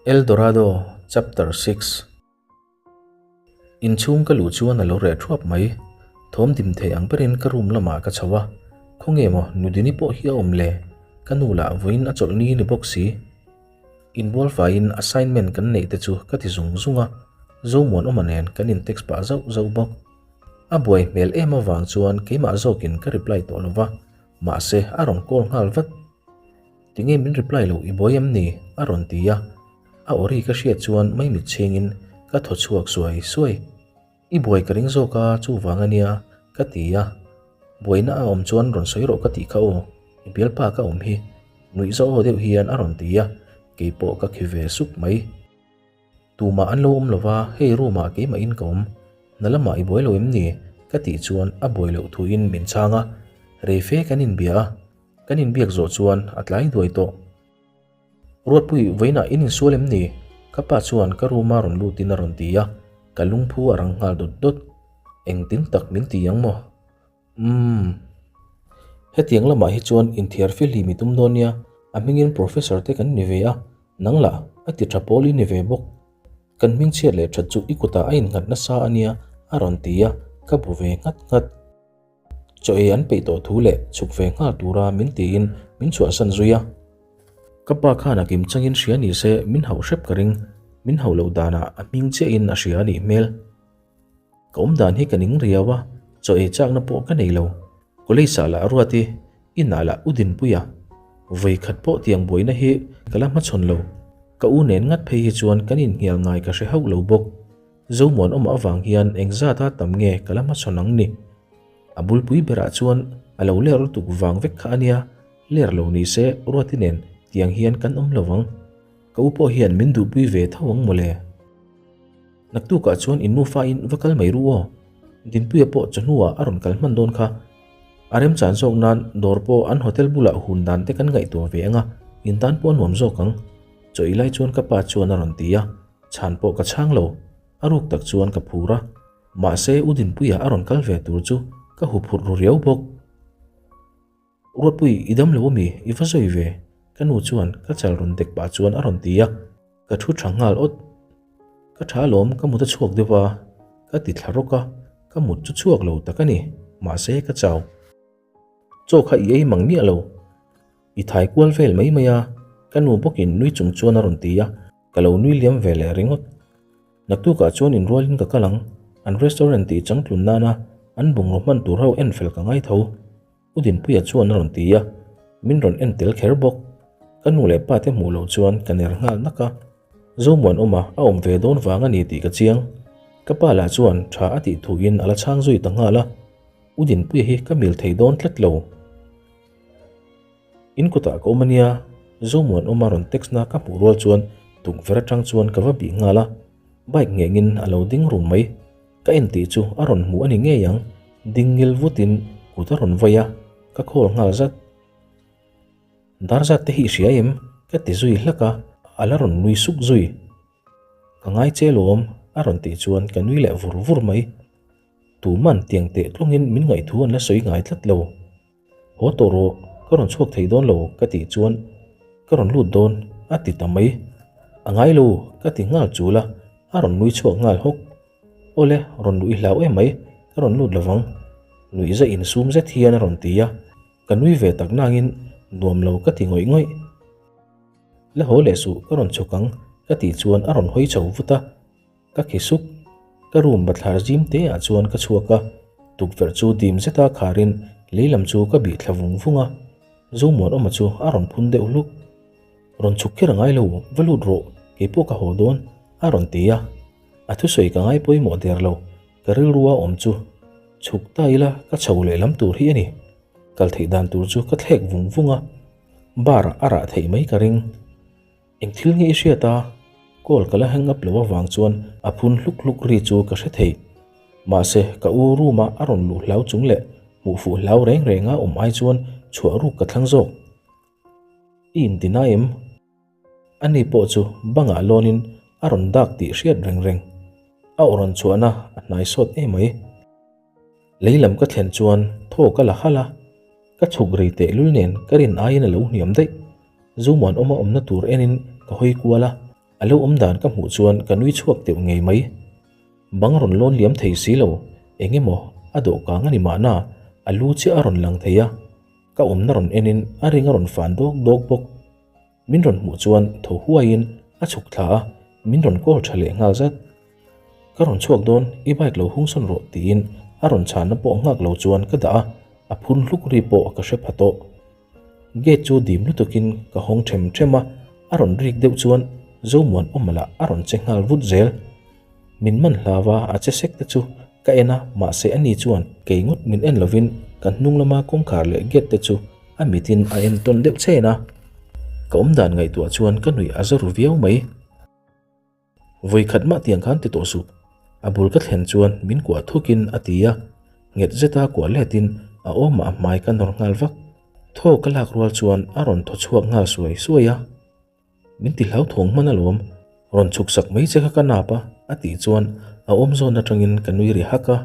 El Dorado Chapter 6 Inchhung ka luh chuan a lo reh thuap mai. Thawm dim thei ang berin ka room lamah ka chho a, khawnge maw Nudini pawh hi a awm le? Ka nu lah vawiin a chawlh ni ni bawk si. Inbual faiin assignment kan neih te chu ka ti zung zung a, Zomuanawma nen kan in text pah zauh zauh bawk. A buai hmel em avang chuan keimah zawkin ka reply tawh lo va, mahse a rawn call nghal vat. Tinge min reply loh i buai em ni? a rawn ti a, a awri ka hriat chuan maimit chhingin ka thaw chhuak suai suai. I buai ka ring zawk a, chuvang a nia ka ti a, buaina a awm chuan rawn sawi rawh ka tih kha aw, i bialpa ka awm hi nuih zawh aw deuh hian a rawn ti a, keipawh ka khi ve sup mai. Tumah an lo awm lo va, hei room ah keimah in ka awm, na lamah i buai lo em ni? ka tih chuan a buai loh thuin min chhang a, rei fe kan inbia a, Kan inbiak zawh chuan a tlai duai tawh. Ruatpui, vawiinah in insual em ni? Ka pa chuan ka room-a rawn lutin a rawn ti a, ka lungphu a rang nghal dawt dawt. Engtin tak min ti ang maw? Umm. Hetiang lamah hi chuan inthiar fihlim i tum dawn nia, a hmingin professor te kan ni ve a, nang lah a ti tha pawl i ni ve bawk. Kan hmingchhiat leh that chu i kutah a innghat nasa a nia, a rawn ti a, ka bu ve nghat nghat. Chaw ei an peih tawh thu leh chhuk ve nghal tura min tiin min chhuahsan zui a. Ka pa khan a kim changin hria ni se min hauh hrep ka ring, min hauh loh danah a hming chiahin a hria a nih hmel. Ka awm dan hi ka ning riau a, chaw ei chakna pawh ka nei lo. College ah lah ruat i, inah lah u Dinpui a. Vawi khat pawh tiang buaina hi ka la hmachhawn lo. Ka u nen ngat phei hi chuan kan inhnial ngai ka hre hauh lo bawk. Zomuanawma avang hian engzata tam nge ka la hmachhawn ang ni? A bulpui berah chuan a lo ler lutuk vang vek kha a nia, ler lo ni se Ruati nen tiang hian kan awm lo ang. Ka u pawh hian min duhpui ve tho ang mawle. Naktukah chuan in nufa in va kal mai ru aw. Dinpuia pawh chawhnuah a rawn kal hman dawn kha. A remchan zawk nan dawr pawh an hotel bulah hun dan te kan ngaihtuah ve ang a, in tan pawh a nuam zawk ang. Chaw ei lai chuan ka pa chuan a rawn ti a. Chhan pawh ka chhang lo, a ruk tak chuan ka phur a, mahse U Dinpuia a rawn kal ve tur chu ka hu phurh ru riau bawk. Ruatpui, i dam lo ami? I va sawi ve? Ka nu chuan ka chal rawn dek pah chuan a rawn ti a, ka thu tha nghal awt. Ka tha alawm, ka mut a chhuak deuh a, ka ti thla rawk a, ka mut chu chhuak lo tak a ni, mahse ka chau. Chaw kha i ei mang miah lo, i thai kual vel mai mai a, ka nu bawkin nui chung chuan a rawn ti a, Ka lo nui liam ve leh ringawt. Naktukah chuan inrualin ka kal ang, an restaurant tih changtlun nana an bungraw hman tur ho en fel ka ngai tho. U Dinpuia chuan a rawn ti a, min rawn en tel kher bawk. Ka nu leh pa te hmuh loh chuan ka ner nghal nak a. Zomuanawma a awm ve dawn vang a ni tih ka chiang. Ka pa lah chuan tha a tih thuin a la chhang zui ta nghal a. U Dinpuia hi ka mil thei dawn tlat lo. In kutah ka awm a nia, Zomuanawma rawn text na ka hmuh rual chuan tukverh atang chuan ka va bih nghal a, bike nghengin a lo ding rum mai. Ka en tih chu a rawn hmuh a ni ngei ang, ding ngil vutin kut a rawn vawi a, ka call nghal zat. Dar zat te hi i hria em? Ka ti zui hlak a, a la rawn nui suk zui. Ka ngai che lawm, a rawn tih chuan ka nui leh vur vur mai. Tuman tiang teh tlawngin min ngaihthu an la sawi ngai tlat lo. Haw tawh rawh, ka rawn chhuak thei dawn lo ka tih chuan ka rawn lut dawn a ti ta mai. A ngai lo ka ti nghal chul a, a rawn nui chhuak nghal hawk. Awle, rawn luh i hlau em mai, ka rawn lut lovang. Nuih zah insum zet hian a rawn ti a, ka nui ve tak nangin nuam lo ka ti ngawih ngawih. La haw leh suh, ka rawn chhuk ang ka tih chuan a rawn hawi chho vut a. Ka khi suk. Ka room bathlar zim te ah chuan ka chhuak a, tukverh chu dim zeta kharin lei lam chu ka bih thla vung vung a. Zomuanawma chu a rawn phun deuh hluk. Rawn chhuk kher a ngai lo, va lut rawh, keipawh ka haw dawn, a rawn ti a. A thusawi ka ngai pawimawh der lo, ka rilrua awm chu chhuk ta ila ka chho leh lam tur hi a ni. Kal theih dan tur chu ka thlek vung vung a, bar ah a rah theih mai ka ring. Eng thil nge i hriat a? Call ka la hang up lo avang chuan a phun hluk hluk ri chu ka hre thei. Mahse, ka u room a a rawn luh hlau chung leh hmuh fuh hlau reng reng a awm ai chuan chhuah ruk ka thlang zawk. I inti na em? Ani pawh chu bangah lawnin a rawn dak tih hriat reng reng. A aw rawn chhuahna a hnai sawt emai. Lei lam ka thlen chuan thaw ka la halh a, ka chhuk rei tehlul nen ka rin aiin a lo hniam daih. Zomuanawma awmna tur enin ka hawi kual a. A lo awm dan ka hmuh chuan ka nui chhuak deuh ngei mai. Bang rawn lawn liam thei si lo, eng emaw a dawhkang a ni mahna, a lu chiah a rawn lang thei a. Ka awmna rawn enin a ring a rawn fan dawk dawk bawk. Min rawn hmuh chuan thaw huaiin a chhuk thla a, min rawn call tha leh nghal zat. Ka rawn chhuak dawn, i bike lo hung sawn rawh tiin a rawn chhanna pawh nghak lo chuan ka dah a, a phun hluk ri pawh ka hre pha tawh. Gate chu dim lutukin ka hawng them them a, a rawn rik deuh chuan Zomuan awm lah a rawn che nghal vut zel. Min man hlau a, a che sek te chu ka en a, mahse ani chuan kei ngawt min en lovin kan hnung lama kawngkhar leh gate te chu a mitin a en tawn deuh chen a. Ka awmdan ngaihtuah chuan ka nuih a za ru viau mai. Vawi khat mah tiang khan ti tawh suh. A bul ka thlen chuan min kuah thukin a ti a, nghet zeta kuah letin a awmah a hmai ka nawr nghal vak. Thaw ka lak rual chuan a rawn thaw chhuak nghal suai suai a. Min ti hlauthawng hman alawm, rawn chhuk sak mai che kha ka nap a, a tih chuan a awm zawn atangin ka nui ri hak a.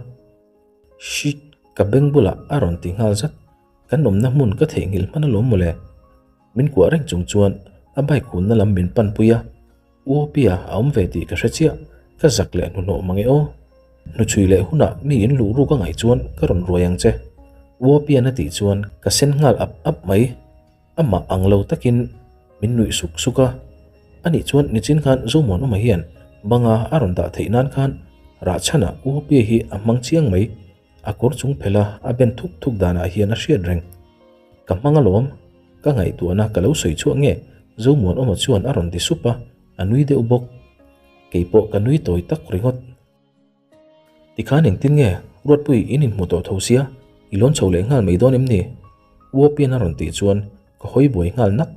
Shit! Ka beng bulah a rawn ti nghal zat. Kan awmna hmun ka theihnghilh hman alawm mawle. Min kuah reng chung chuan a bike hunna lam min panpui a. Uopia a awm ve tih ka hre chiah, ka zak leh hnuhnawh mang e aw. Hnuchhui leh hunah mi in luh ruk a ngaih chuan ka rawn ruai ang che. Uopian a tih chuan ka sen nghal ap ap mai. Amah ang lo takin min nuih suk suk a. Anih chuan nichin khan Zomuanawma hian banga a rawn dah theih nan khan rahchhanah Uopia hi a hmang chiang mai. A kawr chung phelh a, a ben thuk thuk danah hian a hriat reng. Ka hmang alawm, ka ngaihtuahna ka lo sawi chhuah nge? Zomuanawma chuan a rawn ti sup a, a nui deuh bawk. Kei pawh ka nui tawi tak ringawt. Tikhan engtin nge Ruatpui in inhmu tawh tho sia, i lawn chho leh nghal mai dawn em ni? Uapian a rawn tih chuan ka hawi buai nghal nak.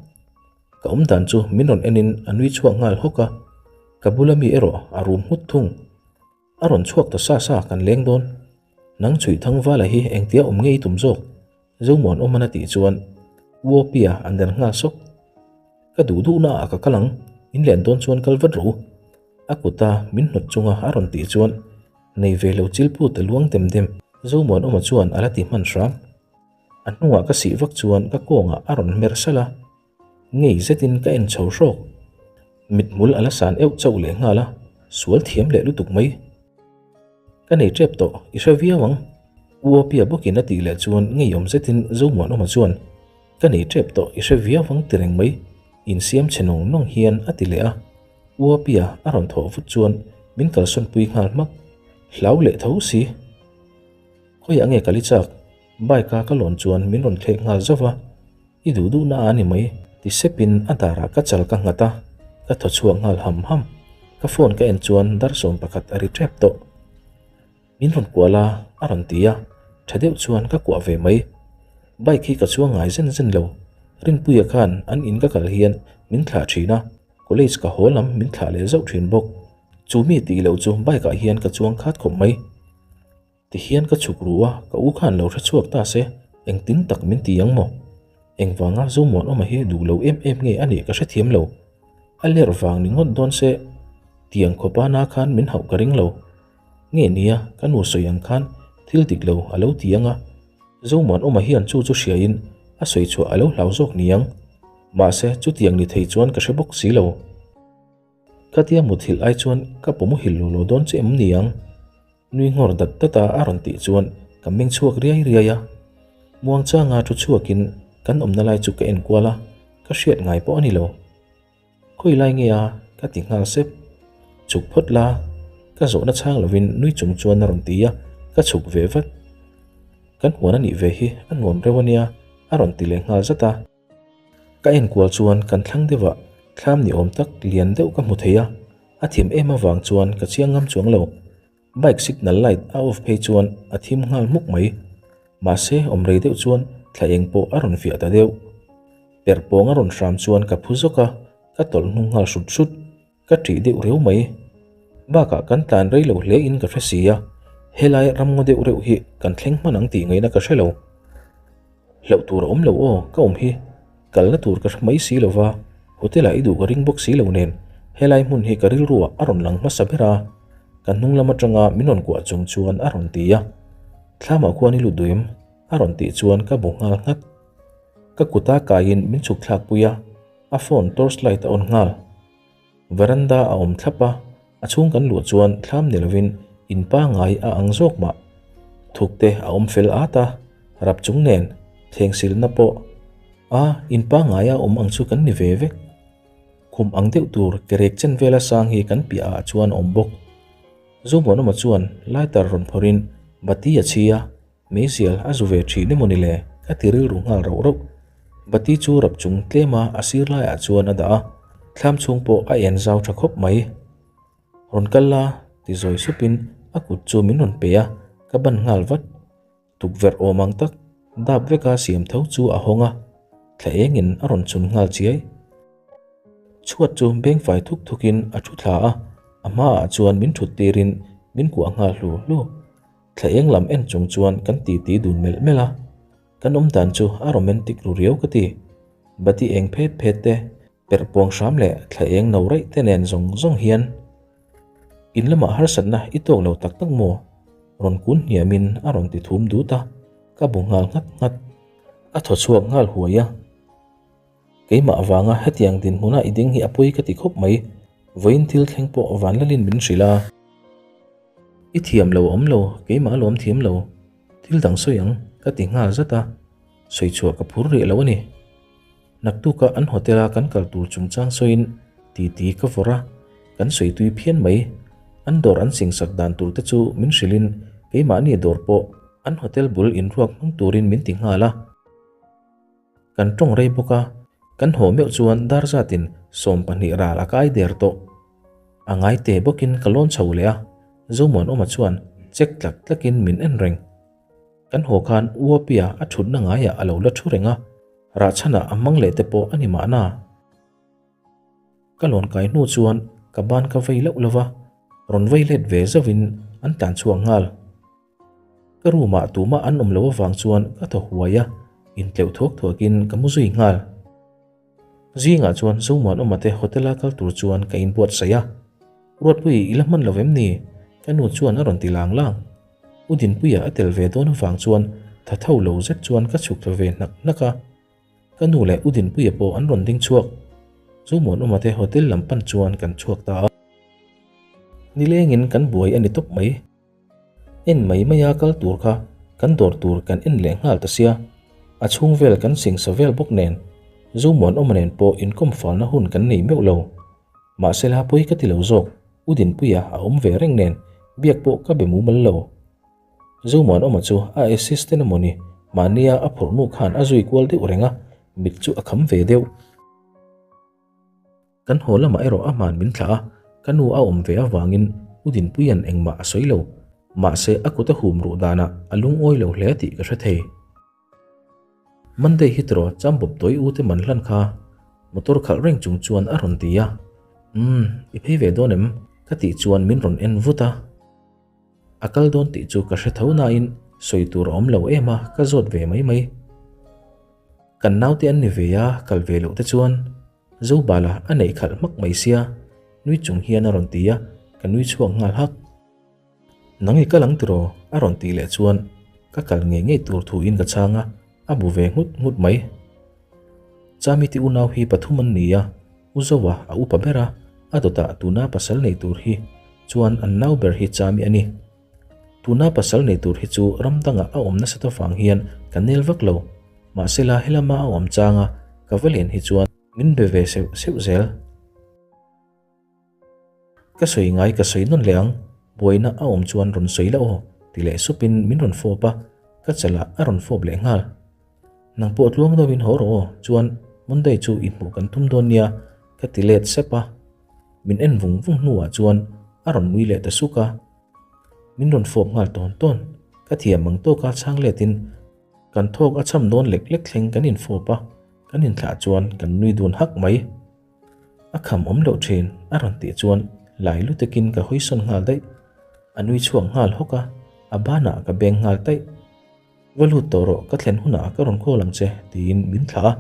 Ka awm dan chu min rawn enin a nui chhuak nghal hawk a, ka bula mi erawh a rum nghut thung. A rawn chhuak ta sa sa kan leng dawn. Nang chhuih Thangvala hi engtia awm nge i tum zawk? Zomuan awm an a tih chuan Uopia an der nghal sawk. Ka duh duh naah ka kal ang, in len dawn chuan kal vat rawh u. A kuta min hnawt chunga a rawn tih chuan nei ve lo chilpu ta luang dem dem. Zomuan awma chuan a la ti hman hram. A hnungah ka sih vak chuan ka kawngah a rawn hmer salh a. Ngei zetin ka en chho hrawk. Mithmul a la san euh chauh leh nghal a, sual thiam leh lutuk mai. Ka nei tep tawh, i hre viau ang. U Apia bawkin a tih leh chuan ngeiawm zetin Zomuanawma chuan, Ka nei tep tawh, i hre viau ang ti reng mai. Insiam chhe nawng nawng hian a ti leh a. U Apia a rawn thawh vut chuan min kalsawnpui nghal hmak. Hlau leh tho si. Khawiah nge kal i chak? Bike a ka lawn chuan min rawn thlek nghal zauh a. I duh duh na a ni mai, ti sepin a darah ka chal ka nghat a, ka thaw chhuak nghal ham ham. Ka phone ka en chuan dar 11 a ri tep tawh. Min rawn kuah la, a rawn ti a, tha deuh chuan ka kuah ve mai. Bike hi ka chuang ngai zen zen lo, Rinpuia khan an in ka kal hian min thlah thin a, college ka haw lam min thlah leh zauh thin bawk. Chu mi tih loh chu bike ah hian ka chuang khat khawp mai. Tihian ka chhuk ru a, ka u khan lo hre chhuak ta se, engtin tak min ti ang maw? Engvanga Zomuanawma hi duh lo em em nge a nih ka hrethiam lo. A lerh vang ni ngawt dawn se, tiang khawpa na khan min hauh ka ring lo. Nge nia, ka nu sawi ang khan thil dik lo a lo ti ang a, Zomuanawma hian chu chu hriain a sawi chhuah a lo hlau zawk ni ang. Mahse, chutiang ni thei chuan ka hre bawk si lo. Khatia muthilh ai chuan ka pawh muhil lo lo dawn che em ni ang? Nui nghawr dat dat a a rawn tih chuan ka meng chhuak riai riai a. Muangchanga thu chhuakin kan awmna lai chu ka en kual a, ka hriat ngai pawh a ni lo. Khawi lai nge a? ka ti nghal sep. Chhuk phawt la, ka zawhna chhang lovin nui chung chuan a rawn ti a, ka chhuk ve vat. Kan huan a nih ve hi a nuam reuh a nia a rawn ti leh nghal zat a. Ka enkual chuan kan thlang deuhah thlam ni awm tak lian deuh ka hmu thei a, a thim em avang chuan ka chiang ngam chuang lo. Bike signal light a off phei chuan a thim nghal hmuk mai. Mahse awm rei deuh chuan thla eng pawh a rawn fiah ta deuh. Perh pawng a rawn hram chuan ka phu zawk a, ka tawlh hnung nghal hrut hrut. Ka ṭih deuh reuh mai. Bakah kan tlan rei lo hle in ka hre si a, helai ramngaw deuh reuh hi kan thleng hman ang tih ngaihna ka hre lo. Hlauh tur a awm lo aw, ka awm hi. Kalna tur ka hre mai si lo va, hotel ah i duh ka ring bawk si lo nen, helai hmun hi ka rilru ah a rawn lang hmasa ber a. Ka hnung lam atanga min rawn kuah chung chuan a rawn ti a. Thlamah khuan i lut duh em? A rawn tih chuan ka bu nghal nghat. Ka kuta kaiin min chhuk thlak pui a, a phone torch light a on nghal. Veranda a awm thlap a, a chhung kan luh chuan thlam ni lovin in pangngai a ang zawk mah. Thuk te a awm fel at a, rap chung nen thleng silna pawh a in pangngai a awm ang chu kan ni ve vek. Khum ang deuh tur kerek chen vela sang hi kan piah ah chuan a awm bawk. Zomuanawma chuan lighter rawn phawrhin bati a chhi a, Meizial a zu ve thin emaw ni le? Ka ti rilru nghal rauh rauh. Bati chu rap chung tlema a sir laiah chuan a dah a, thlam chhung pawh a en zau tha khawp mai. Rawn kal la, ti zawi supin a kut chu min rawn pe a, ka ban nghal vat. Tukverh awm ang tak dap veka siam tho chu a hawng a, thla engin a rawn chhun nghal chiai. Chhuat chu beng fai thuk thukin a thu thla a, a hmaah chuan min thut tirin min kuah nghal hlu hlu. Thla eng lam en chung chuan kan titi dun melh melh a, kan awm dan chu a romantic ru riau ka ti. Bati eng phet phet te, perh puang hram leh thla eng no raih te nen zawng zawng hian in lamah harsatna i tawk lo tak tak maw? Rawn kun hniamin a rawn ti thum dut a, ka bu nghal nghat nghat. A thaw chhuak nghal huai a. Keimah avanga hetiang dinhmuna i ding hi a pawi ka ti khawp mai, vawiin thil thleng pawh Vanlalin min hrilh a. I thiam lo awm lo, keimah alawm thiam lo. Thil dang sawi ang, ka ti nghal zat a, sawi chhuah ka phur rih lo a ni. Naktuka an hotel-a kan kal tur chungchang sawiin titi ka vawrh a, kan sawi tui phian mai. An dawr an singsak dan tur te chu min hrilhin keimahni dawr pawh an hotel bul inruak hmang turin min ti nghal a. Kan tawng rei bawk a, kan haw meuh chuan dar zatin 12 ral a kai der tawh. A ngai te bawkin ka lawn chho leh a, Zomuanawma chuan chek tlak tlakin min en reng. Kan haw khan Uapia a thutna ngaiah a lo la thu reng a, rahchhanah a hmang leh te pawh a ni mahna. Ka lawn kai hnu chuan ka ban ka vei loh lova, rawn vei let ve zauhin an tlan chhuak nghal. Ka room ah tumah an awm lo avang chuan ka thaw huai a, intleuh thuak thuakin ka mu zui nghal. Zingah chuan Zomuanawma te hotel a kal tur chuan ka inbuatsaih a, Ruatpui i la hman lo em ni? Ka nu chuan a rawn ti lang lang. U Dinpuia a tel ve dawn avang chuan tha tho lo zet chuan ka chhuk thla ve hnak hnak a. Ka nu leh U Dinpuia pawh an rawn ding chhuak. Zomuanawma te hotel lam pan chuan kan chhuak ta a. Nilengin kan buai a ni tawp mai. En mai maia kal tur kha kan dawr tur kan en leh nghal ta sia, a chhung vel kan singsa vel bawk nen Zomuanawma nen pawh inkawm falna hun kan nei meuh lo. Mahsela pawi ka ti lo zawk, U Dinpuia a awm ve reng nen biak pawh ka be mumal lo. Zomuanawma chu a assistant emaw ni, mahnia a phurhnu khan a zui kual deuh reng a, mit chu a kham ve deuh. Kan haw lamah erawh a hman min thlah a, ka nu a awm ve avangin U Dinpuia'n engmah a sawi lo. Mahse a kut a hum ruh danah a lungawi lo hle tih ka hre thei. Monday hi tiraw Chambawp tawi u te man hlan kha motor khalh reng chung chuan a rawn ti a. Umm, i phei ve dawn em? Ka tih chuan min rawn en vut a. A kal dawn tih chu ka hre tho nain sawi tur a awm lo em a, ka zawt ve mai mai. Kan naute an ni ve a, kal ve loh te chuan Zobala a neih khalh hmak mai sia, nui chung hian a rawn ti a, ka nui chhuak nghal hak. Nang i kal ang tiraw? a rawn tih leh chuan ka kal ngei ngei tur thuin ka chhang a, a bu ve nghut nghut mai. Chami ti unau hi pathum an ni a, U Zoa a upa ber a, a dawtah tuna pasal nei tur hi chuan an nau ber hi Chami a ni. Tuna pasal nei tur hi chu ram dangah a awm nasat avang hian ka nel vak lo. Mahsela helama a awm changa ka va len hi chuan min be ve seuh seuh zel. Ka sawi ngai ka sawi nawn leh ang, buaina a awm chuan rawn sawi la aw ti leh supin min rawn fawp a, ka chalah a rawn fawp leh nghal. Nang pawh tluang deuhin haw rawh aw, chuan Monday chu inhmuh kan tum dawn nia ka ti let sep a. Min en vung vung hnuah chuan a rawn nui leh ta suk a. Min rawn fawp nghal tawn tawn. Ka thiam ang tawka chhang letin kan thawk a cham dawn lek lek thleng kan infawp a, kan inthlah chuan kan nui dun hak mai. A kham awm loh thin a rawn tih chuan lai lutekin ka hawisawn nghal daih. A nui chhuak nghal hawk a, a banah ka beng nghal taih. Va lut tawh rawh ka thlen hunah ka rawn call ang che tiin min thlah a,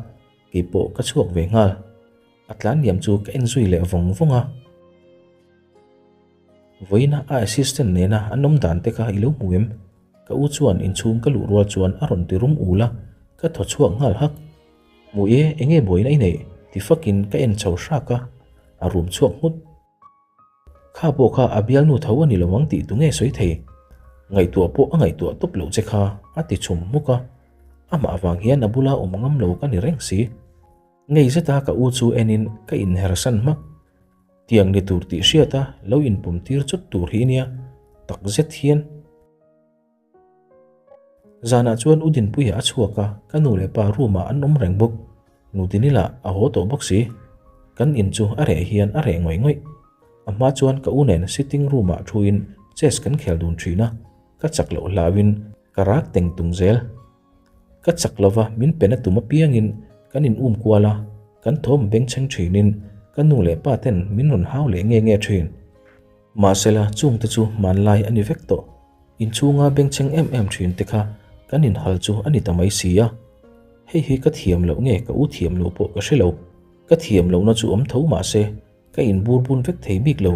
keipawh ka chhuak ve nghal. A tlan liam chu ka en zui leh vawng vawng a. Vawiina a assistant nena an awm dan te kha i lo hmu em? Ka u chuan inchhung ka luh rual chuan a rawn ti rum ul a, ka thaw chhuak nghal hak. Hmu e, enge buaina i neih? ti fakin ka en chho hrak a. A rum chhuak nghut. Kha pawh kha a bialnu tho a ni lo ang tih tu nge sawi thei? Ngaihtuah pawh a ngaihtuah tawp loh che kha, a ti chhum hmuk a. Amah vang hian a bula awm ngam lo ka ni reng si. Ngei zeta ka u chu enin ka inhersan hmak. Tiang ni tur tih hriata lo inpawm tir chut tur hi nia, tak zet hian. Zanah chuan U Dinpuia a chhuak a, ka nu leh pa room ah an awm reng bawk. Nu Dinila a haw tawh bawk si. Kan in chu a reh hian a reh ngawih ngawih. A hma chuan ka u nen sitting room ah thuin chess kan khel dun thin a, ka chak loh hlauin ka rak teng tung zel. Ka chak lova min pen a tum apiangin kan in um kual a, kan thawm bengchheng thinin ka nu leh pa ten min rawn hau leh nge nge thin. Mahsela chungte chu hmanlai a ni vek tawh. Inchhunga bengchheng em em thin te kha kan inhal chu a ni ta mai si a. Hei hi ka thiam loh nge ka u thiam loh pawh ka hre lo. Ka thiam lohna chu awm tho mahse ka inbur bun vek thei bik lo.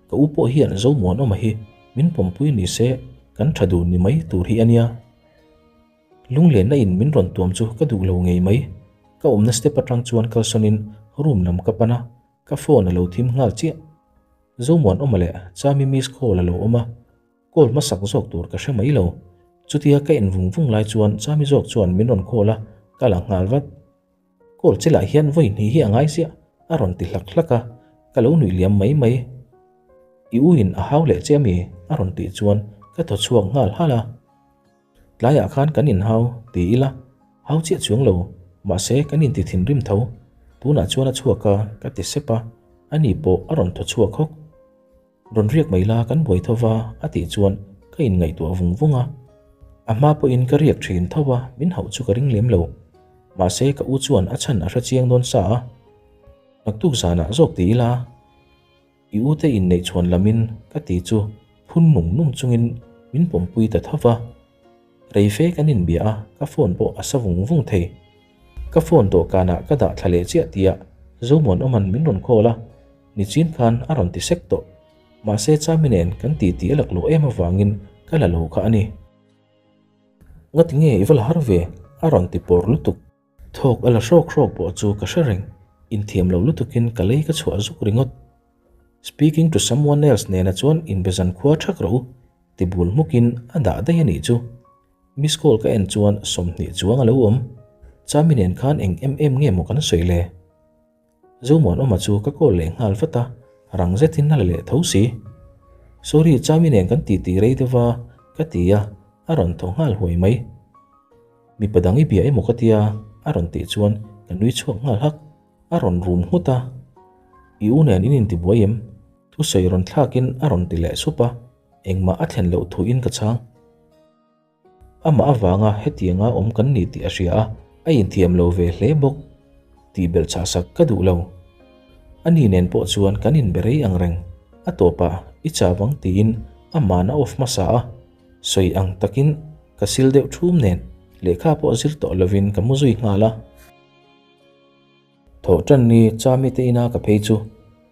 Ka u pawh hian Zomuanawma hi min pawmpui ni se kan tha dun ni mai tur hi a nia. Lunglenna in min rawn tuam chu ka duh lo ngei mai. Ka awmna step atang chuan kalsawnin room lam ka pan a, ka phone a lo thim nghal chiah. Zomuanawma leh Chami miss call a lo awm a, call hmasak zawk tur ka hre mai lo. Chutia ka en vung vung lai chuan Chami zawk chuan min rawn call a, ka la nghal vat. Call che lah hian vawi hnih hi a ngai ziah, a rawn ti hlak hlak a, ka lo nuih liam mai mai. I u in a hau leh che ami? a rawn tih chuan ka thaw chhuak nghal halh a. Tlaiah khan kan inhau ti ila, hau chiah chuang lo, mahse kan inti thinrim tho. Tunah chuan a chhuak a, ka ti sep a, ani pawh a rawn thaw chhuak hawk. Rawn riak mai la kan buai tho va a tih chuan ka inngaihtuah vung vung a. A hma pawhin ka riak thin tho a, min hauh chu ka ring lem lo. Mahse ka u chuan a chhan a hre chiang dawn sa a. Naktuk zanah zawk ti ila. I u te inneih chhuan lamin ka ti chu phun nung nung chungin min pawmpui ta tho va. Rei fe kan inbia a, ka phone pawh a sa vung vung thei. Ka phone dawhkanah ka dah thla leh chiah tia Zomuanawman min rawn call a, nichin khan a rawn ti sek tawh. Mahse Chami nen kan titi a laklawh em avangin ka la lo kha a ni. Ngati nge i va la har ve? a rawn ti pawr lutuk. Thawk a la hrawk hrawk pawh chu ka hre reng, inthiam lo lutukin ka lei ka chhuah zuk ringawt. Speaking to someone else nena chuan inbe zan khua thak rawh u, ti bul hmukin a dah daih a nih chu. Miss call ka en chuan 20 chuang a lo awm. Chami nen khan eng em em nge maw kan sawi le? Zomuanawma chu ka call leh nghal vat a, rang zetin a la leh tho si. Sorry, Chami nen kan titi rei deuh va, ka ti a, a rawn thaw nghal huai mai. Mipa dang i bia emaw ka tia, a rawn tih chuan ka nui chhuak nghal hak. A rawn rum nghut a, I u nen in intibuai em? Thusawi rawn thlakin a rawn ti leh sup a, engmah a thlen loh thuin ka chhang. Amah avanga hetianga awm kan ni tih a hria a, a inthiam lo ve hle bawk. Tih belh chah sak ka duh lo. Ani nen pawh chuan kan inbe rei ang reng. A tawpah i chau ang tiin ama'n a off hmasa a, sawi ang takin ka sil deuh thum nen lehkha pawh zir tawh lovin ka mu zui nghal a. Thawh tan ni Chami te ina ka phei chu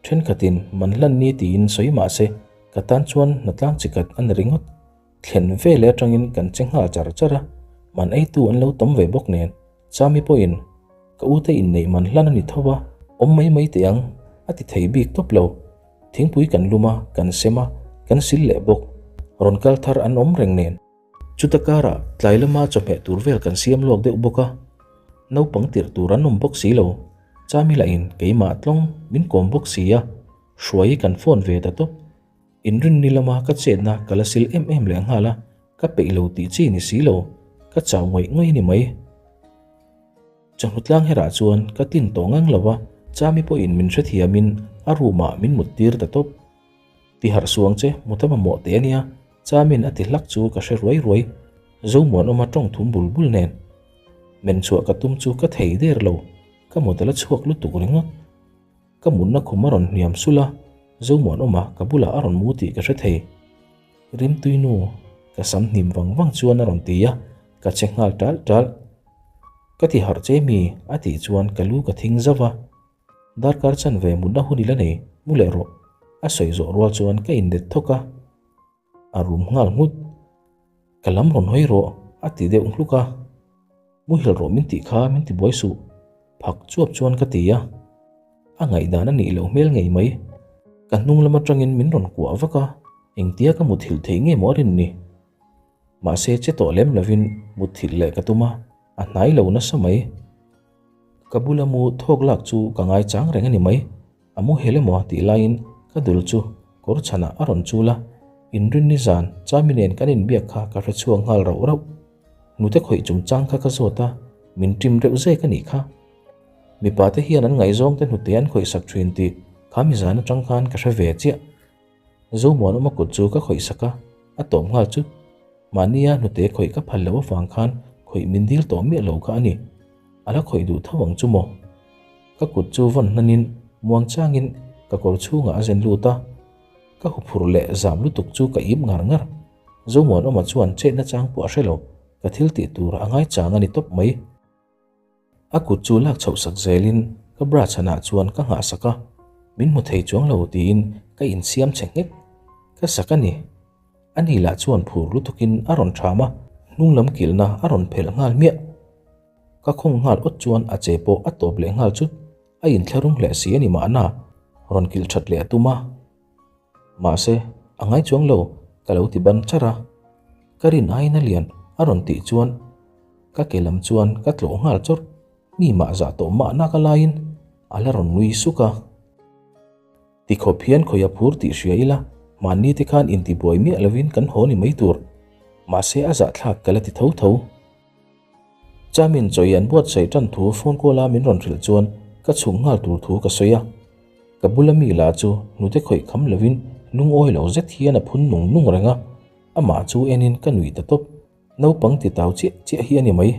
thenkhatin man hlan ni tiin sawi mah se ka tan chuan hnatlang chi khat a ni ringawt. Thlen ve leh atangin kan che nghal char char a, man eitu an lo tam ve bawk nen Chami pawhin ka ute inneih man hlan a ni tho a, awm mai mai teh ang a ti thei bik tawp lo. Thingpui kan lum a, kan sem a, kan sil leh bawk. Rawn kal thar an awm reng nen. Chuta karah tlai lama chawhmeh tur vel kan siam luak deuh bawk a, naupang tirh tur an awm bawk si lo. Chami lahin keimah tlawng min kawm bawk si a, hruai kan phone ve ta tawp. Inrinni lama ka chetna ka la sil em em leh nghal a, ka peih lo tih chi ni si lo, ka chau ngawih ngawih a ni mai. Chawhnu tlang herah chuan ka tlin tawh ngang lo a, Chami pawhin min hrethiamin a room ah min mut tir ta tawp. Ti harh suang che, mut a mamawh teh a nia, Chamin a ti hlak chu ka hre ruai ruai. Zomuanawma tawng thum bul bul nen. Men chhuah ka tum chu ka thei der lo, ka mut a la chhuak lutuk ringawt. Ka mutna khum a rawn hniam sulh a, Zomuanawma ka bulah a rawn mu tih ka hre thei. Rimtui nu, ka sam hnim vang vang chuan a rawn ti a, ka che nghal ṭalh ṭalh. Ka ti harh che mi? a tih chuan ka lu ka thing zauh a. Darkar chanve mutna hun i la nei, mu leh rawh. A sawi zawh rual chuan ka inlet thawk a. A rum nghal nghut. Ka lam rawn hawi rawh, a ti deuh hluk a. Muhil rawh min tih kha min ti buai suh, phak chuap chuan ka ti a. A ngaihdan a nih loh hmel ngei mai. Ka hnung lam atangin min rawn kuah vak a, engtia ka muthilh theih nge maw a rin ni? Mahse che tawh lem lovin muthilh leh ka tum a, a hnai lo nasa mai. Ka bula mu thawk lak chu ka ngaichang reng a ni mai. A muhil emaw tih laiin ka dul chu kawr chhanah a rawn chul a, inrinni zan Chami nen kan inbiak kha ka hre chhuak nghal rauh rauh. Nute khawih chungchang kha ka zawt a, min ṭim reuh zek a nih kha. Mipa te hian an ngaihzawng te hnute an khawih sak ṭhin tih kha mi zan aṭang khan ka hre ve chiah. Zomuanawma kut chu ka khawih sak a, a tawp nghal chu. Mahnia hnute khawih ka phal loh avang khan khawih min dil tawh miah lo kha a ni. A la khawih duh tho ang chu maw? Ka kut chu vawn hnanin muang changin ka kawr chhungah a zen lut a, ka huphurh leh zam lutuk chu ka ip ngar ngar. Zomuanawma chuan chetna chang pawh a hre lo, ka thil tih tur a ngai chang a ni tawp mai. A kut chu lak chhoh sak zelin ka bra chhanah chuan ka nghah sak a, min hmu thei chuang lo tiin ka insiam che nghek. Ka sak a ni. Ani lah chuan phur lutukin a rawn ṭham a, hnung lam kilhna a rawn phelh nghal hmiah. Ka khawng nghal awt chuan a che pawh a tawp leh nghal chut, a inthlahrung hle si a ni mahna, rawn kilh ṭhat leh a tum a. Mahse, a ngai chuang lo, ka lo ti ban char a. Ka rin aiin a lian a rawn tih chuan ka ke lam chuan ka tlawh nghal chawrh, mi mah zah tawh mahna ka laiin a la rawn nui suk a. Tikhawp hian khawi a phur tih hria ila, mahni te khan intibuai miah lovin kan haw ni mai tur. Mahse a zahthlak ka la ti tho tho. Chamin chawi an buatsaih tan thu phone call a min rawn hrilh chuan ka chhuk nghal tur thu ka sawi a. Ka bula mi lah chu hnute khawih kham lovin lungawi lo zet hian a phun nung nung reng a, amah chu enin ka nuih ta tawp. Naupang ti tau chiah chiah hi a ni mai.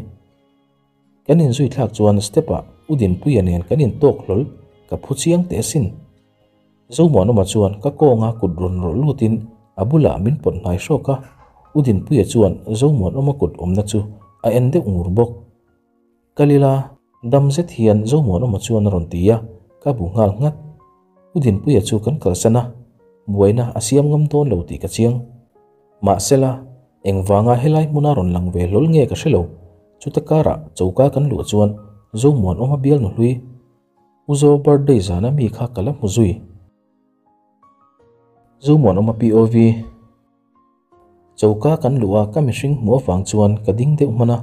Kan inzui thlak chuan step ah U Dinpuia nen kan intawk hlawl ka phu chiang teh asin. Zomuanawma chuan ka kawnga kut rawn rawlh lutin a bulah min pawt hnai hrawk a, U Dinpuia chuan Zomuanawma kut awmna chu a en deuh ngur bawk. Ka lila dam zet hian Zomuanawma chuan a rawn ti a, ka bu nghal nghat. U Dinpuia chu kan kalsan a, buaina a siam ngam dawn lo tih ka chiang. Mahsela, engvanga helai hmuna rawn lang ve hlawl nge ka hre lo, chuta karah choka kan luh chuan Zomuanawma bialnu hlui U Zo birthday zana mi kha ka la hmu zui. Zomuanawma POV. Choka kan luh a ka mihring hmuh avang chuan ka ding deuh hman a,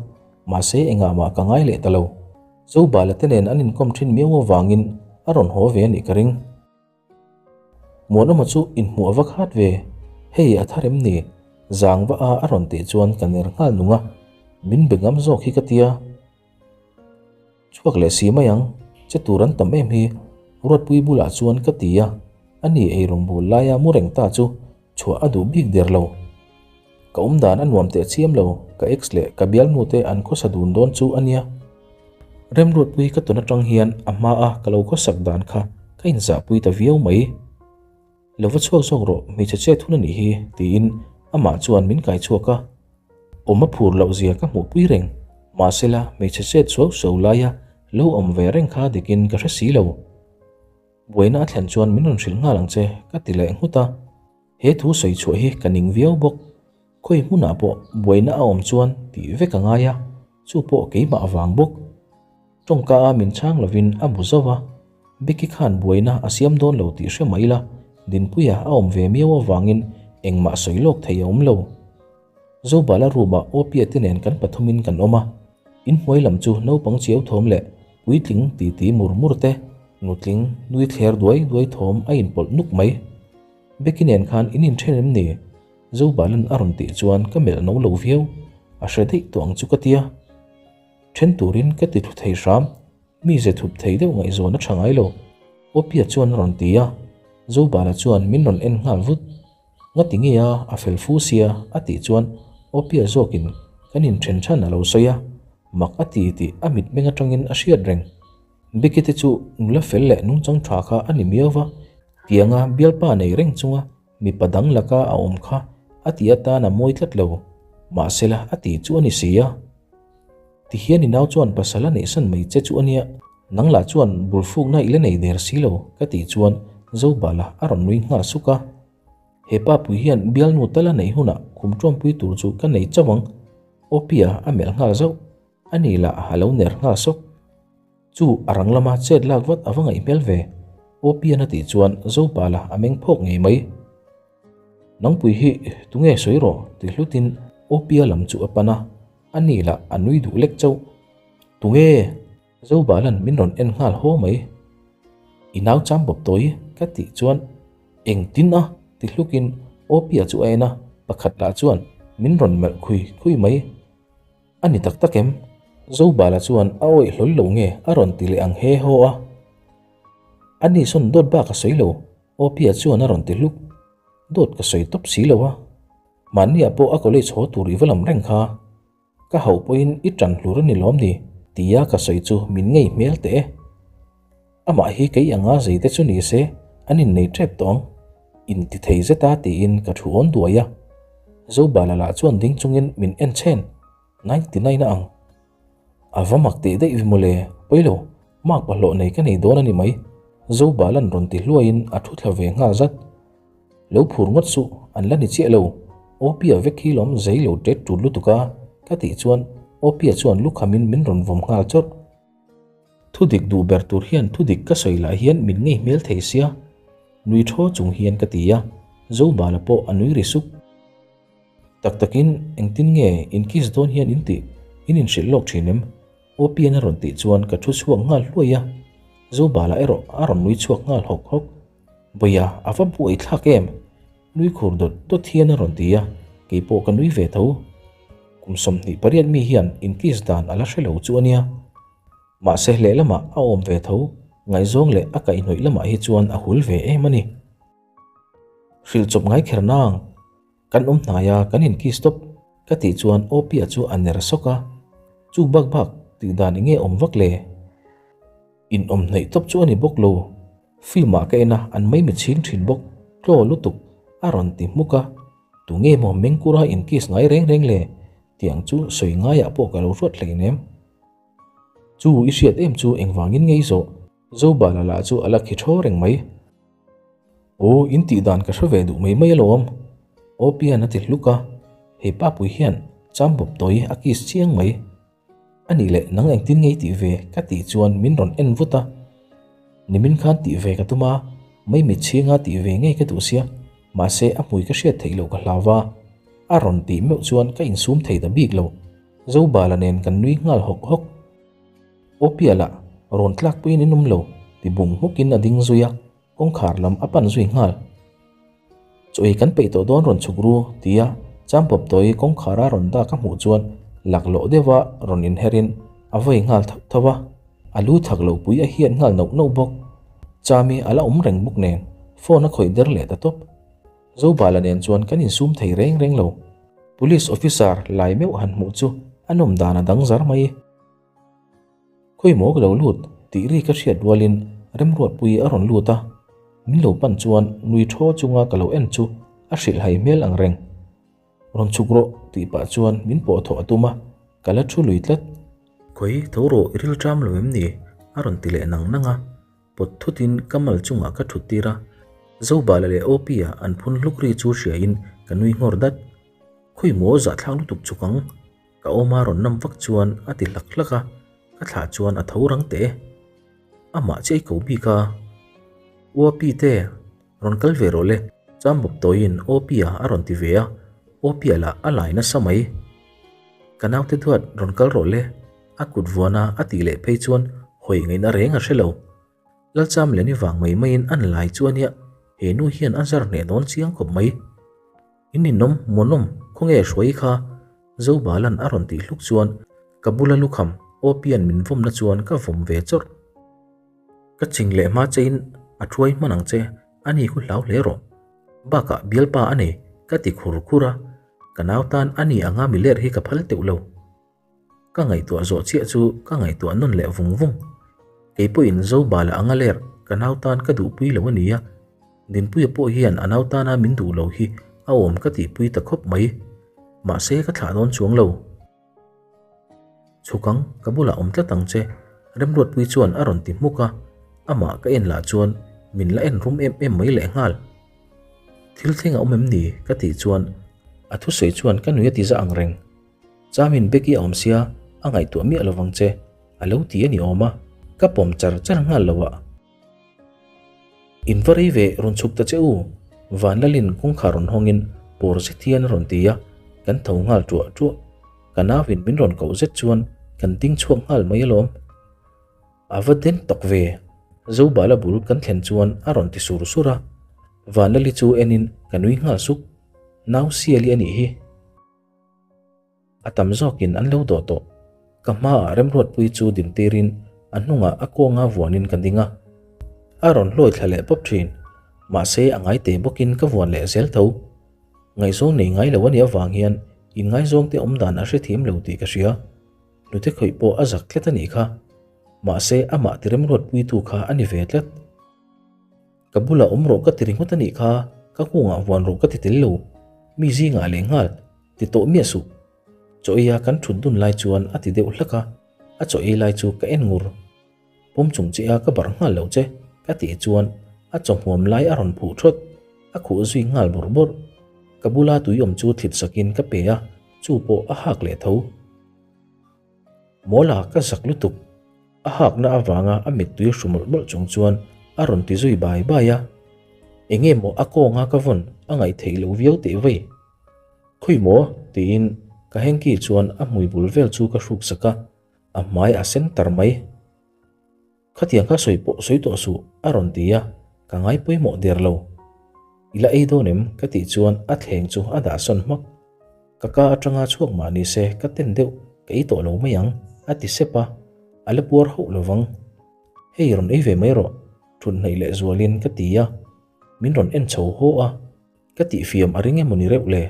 mahse engah mah ka ngai leh ta lo. Zobala te nen an inkawm thin miau avangin a rawn haw ve a nih ka ring. Muanawma chu inhmuh a va khat ve, hei a thar em ni? Zang va a a rawn tih chuan ka ner nghal nung a, min be ngam zawk hi ka tia. Chhuak leh si mai ang, che tur an tam em hi, Ruatpui bulah chuan ka ti a, ani ei rawngbul laia mu reng ta chu chhuah a duh bik der lo. Ka awm dan a nuam teh chiam lo, ka ex leh ka bialnu te an khawsa dun dawn chu a nia. Remruatpui ka tawn atang hian a hma a ka lo khawsak dan kha ka inzahpui ta viau mai. Lo va chhuak zawk rawh, hmeichhe chet hun a nih hi, tiin amah chuan min kai chhuak a. Awm a phur loh zia ka hmuhpui reng, mahsela hmeichhe chet suau suau laia lo awm ve reng kha dikin ka hre si lo. Buaina a thlen chuan min rawn hrilh nghal ang che, ka ti leh nghut a. He thu sawi chhuah hi ka ning viau bawk. Khawi hmunah pawh buaina a awm chuan tih vek a ngai a, chu pawh keimah avang bawk. Tawngka a min chhang lovin a bu zauh a, Becky khan buaina a siam dawn lo tih hre mah ila, Dinpuia a awm ve miau avangin engmah sawi lawk thei a awm lo. Zobala room ah Opia te nen kan pathumin kan awm a, inhnuai lam chu naupang chiau thawm leh puitling titi mur mur te, nutling nui thler duai duai thawm a inpawlh nuk mai. Becky nen khan in inthen em ni? Zobalan a rawn tih chuan ka melh no lo viau, a hre daih tawh ang chu ka tia. Then turin ka ti thlu thei hram, mi ze thup thei deuh ngaihzawn a tha ngai lo. Opia chuan a rawn ti a, Zobala chuan min rawn en nghal vut. Ngati nge a, a fel fu sia a tih chuan Opia zawkin kan inthen chhan a lo sawi a, mak a ti tih a mitmeng atangin a hriat reng. Becky te chu nula fel leh nungchang tha kha a ni miau va, tianga bialpa nei reng chunga Mipa dang laka a awm kha a ti atan a mawi tlat lo, mahsela a ti chu a ni si a. Tihian i nau chuan pasal a neihsan mai che chu a nia, nang lah chuan bulfukna i la nei der si lo ka tih chuan Zobala a rawn nui nghal suk a. He pa pui hian bialnu tal a neih hunah khum ṭawmpui tur chu ka nei chauh ang, Opia a melh nghal zauh, ani lah a lo ner nghal sawk. Chu a rang lama chet lak vat a va ngaih hmel ve. Opian a tih chuan Zopala a meng phawk ngei mai. Nangpui hi tunge sawi rawh ti hlutin Opia lam chu a pan a, a ni lah a nui duh lek chauh. Tunge? Zobala'n min rawn en nghal haw mai. I nau cham bawp tawi ka tih chuan engtin a ti hlukin Opia chu a en a, pakhat lah chuan min rawn melh khui khui mai. A ni tak tak em? Zobala chuan a awih hlawl lo nge a rawn ti leh ang he haw a. A ni sawn dawt bak a sawi lo, Opia chuan a rawn ti hluk. Dawt ka sawi tawp si lo a. Mahniah pawh a college haw tur i va lam reng kha. Ka hauh pawhin i ṭan hlur a ni lawm ni? Tia ka sawi chu min ngei hmel teh e. Amah hi kei anga zei te chu ni se an innei ṭep tawh ang. Inti thei zet a tiin ka thu awn duai a. Zobala lah chuan ding chungin min en chhen, 99 a ang. A va mak teh daih vi mawle, pawilo, mak pahlawh nei ka nei dawn a ni mai. Zobala'n rawn ti hluaiin a thu thla ve nghal zat. Lo phur ngawt suh, an la ni chiah lo. Opia vek hi lawm zei lo tet ṭut lutuk a, ka tih chuan Opia chuan lukhamin min rawn vawm nghal chawrh. Thu dik duh ber tur hian thu dik ka sawi lah hian min ngei hmel thei sia, nui thaw chung hian ka ti a, Zobala pawh a nui ri sup. Tak takin engtin nge in kiss dawn hian in tih in inhrilh lawk thin em? Opian a rawn tih chuan ka thu chhuak nghal hluai a, Zobala erawh a rawn nui chhuak nghal hawk hawk. Bawia a va buai thlak em? Nui khur dawt dawt hian a rawn ti a, keipawh ka nui ve tho. Kum 28 mi hian in kiss dan a la hre lo chu a nia. Mahse lehlamah a awm ve tho, ngaihzawng leh a kaihhnawih lamah hi chuan a hul ve em a ni. Hrilh chawp ngai kher nang, kan awm hnai a kan in kiss tawp ka tih chuan Opia chu a ner sawk a, chu bak bak tih dan enge awm vak le? In awm hnaih tawp chu a ni bawk lo, film ah ka en a an mai mi chhing thin bawk, tlaw lutuk a rawn ti hmuk a, tunge maw Mengkura in kiss ngai reng reng le? Tiang chu sawi ngaiah pawh ka lo hruat hleinem. Chu i hriat em chu engvangin ngei zawh? Zobala lah chu a la khi thaw reng mai. Aw, in tih dan ka hre ve duh mai mai alawm. Aw Pian a ti hluk a, hei papui hian cham bawp tawi a kiss chiang mai. A nih leh nang engtin ngei tih ve ka tih chuan min rawn en vut a. Nimin khan tih ve ka tum a, mai mitchhinga tih ve ngei ka duh sia, mahse a hmui ka hriat theih loh ka hlau va. A rawn tih meuh chuan ka insum thei ta bik lo. Zobala nen kan nui nghal hawk hawk. Aw pialah rawn tlak puiin in awm lo ti bung hmukin a ding zui a, kawngkhar lam a pan zui nghal. Chaw ei kan peih tawh dawn rawn chhuk ru tia Champawp tawi kawngkhara rawn dak a hmuh chuan laklawh deuha rawn inherin a vawi nghal thauh thauh a, a lu thak lo pui a hiat nghal nauh nauh bawk. Chami a la awm reng bawk nen phone a khawih der leh ta tawp. Zobala nen chuan kan insum thei reng reng lo. Police officer lai meuh han hmuh chu a nawm dan a dang zar mai. Khawi maw ka lo lut tih ri ka hriat rualin Remruatpui a rawn lut a, min lo pan chuan nui thaw chunga ka lo en chu a hrilhhai hmel ang reng. Rawn chhuk rawh tih pah chuan min pawh thawh a tum a, ka la thu lui tlat. Khawi tho rawh i rilṭam lo em ni? a rawn ti leh nang nang a. Pawt thutin ka mal chungah ka thut tir a, Zobala leh Opia an phun hluk ri chu hriain ka nui nghawr dat. Khawi maw zahthlak lutuk chuk ang? Ka awma rawn nam vak chuan a ti hlak hlak a, ka thlah chuan a tho rang teh e. Amah chiah i ko bik a. Uapi te, rawn kal ve rawh le, Cham bawp tawiin Opia a rawn ti ve a, Opia lah a lai nasa mai. Ka naute duat rawn kal rawh le, a kut vuana a tih leh phei chuan hawi ngaihna reng a hre lo. Lalcham leh ni vang mai maiin an lai chu a nia, he nu hian a zar hneh dawn chiang khawp mai. In ninawm, muanawm, khawnge hruai kha? Zobalan a rawn tih hluk chuan ka bula lukham Opian min vawmna chuan ka vawm ve chawrh. Ka ching leh hma chein a thuai hman ang che, ani khu hlau hle rawh. Bakah bialpa a nei, ka ti khur khur a, ka nau tan ani anga mi ler hi ka phal teuh lo. Ka ngaihtuah zawh chiah chu ka ngaihtuah nawn leh vung vung. Kei pawhin Zobala anga ler ka nau tan ka duhpui lo a nia. Dinpuia pawh hian a nau tana min duh lo hi a awm ka tihpui ta khawp mai. Mahse ka thlah dawn chuang lo. Chhuk ang, ka bulah awm tlat ang che, Remruatpui chuan a rawn ti hmuk a, amah ka en lah chuan min la en rum em em mai lehnghal. Thil thleng a awm em ni? ka tih chuan a thusawi chuan ka nui a ti za ang reng. Chamin Becky a awm sia, a ngaihtuah miah lovang che, a lo ti a ni awm a, ka pawm char char nghal lo ah. In va rei ve rawn chhuk ta che u, Vanlalin kawngkhar rawn hawngin pawr zet hian a rawn ti a, kan tho nghal ṭuah ṭuah. Ka nauin min rawn koh zet chuan kan ding chhuak nghal mai alawm. A va den tak ve, Zobala bul kan thlen chuan a rawn ti sur sur a, Vanlali chu enin ka nui nghal suk, Nau Siali a nih hi. A tam zawkin an lo dawh tawh. Ka hmaah Remruatpui chu din tirin a hnungah a kawnga vuanin ka ding a. A rawn hlawi thla leh pawp thin. Mahse a ngai te bawkin ka vuan leh zel tho. Ngaihzawng nei ngai lo a nih avang hian inngaizawngte awmdan a hrethiam lo tih ka hria. Hnute khawih pawh a zak tlat a nih kha. Mahse amah ti Remruatpuitu kha a ni ve tlat. Ka bulah awm rawh ka ti ringawt a nih kha, ka kungah vuan rawh ka ti tel lo. Mi zingah leh nghal. Ti tawh miah suh. Chaw eia kan thut dun lai chuan a ti deuh hlak a, a chaw ei lai chu ka en ngur. Pawm chung che a ka barh nghal lo che, ka tih chuan a chaw hmuam lai a rawn phuh thawt, a khuh zui nghal bawrh bawrh. Ka bula tui awm chu thlit sakin ka pe a, chu pawh a hak leh tho. Mawla ka zak lutuk. A hakna avanga a mittui hru mawlh mawlh chung chuan a rawn ti zui bai bai a. Enge maw a kawnga ka vawn a ngaih theih loh viau teh vei. Khawi maw? tiin ka hanky chuan a hmui bul vel chu ka hruk sak a, a hmai a sen tar mai. Khatiang kha sawi pawh sawi tawh suh a rawn ti a, ka ngai pawimawh der lo. I la ei dawn em? ka tih chuan a thleng chu a dah sawn hmak. Ka ka atanga chhuak mah ni se ka ten deuh, ka ei tawh lo mai ang a ti sep a, a la puar hauh lovang. Hei rawn ei ve mai rawh, thut hnaih leh zualin ka ti a, min rawn en chho haw a. Ka tihfiam a ring emaw ni reuh le?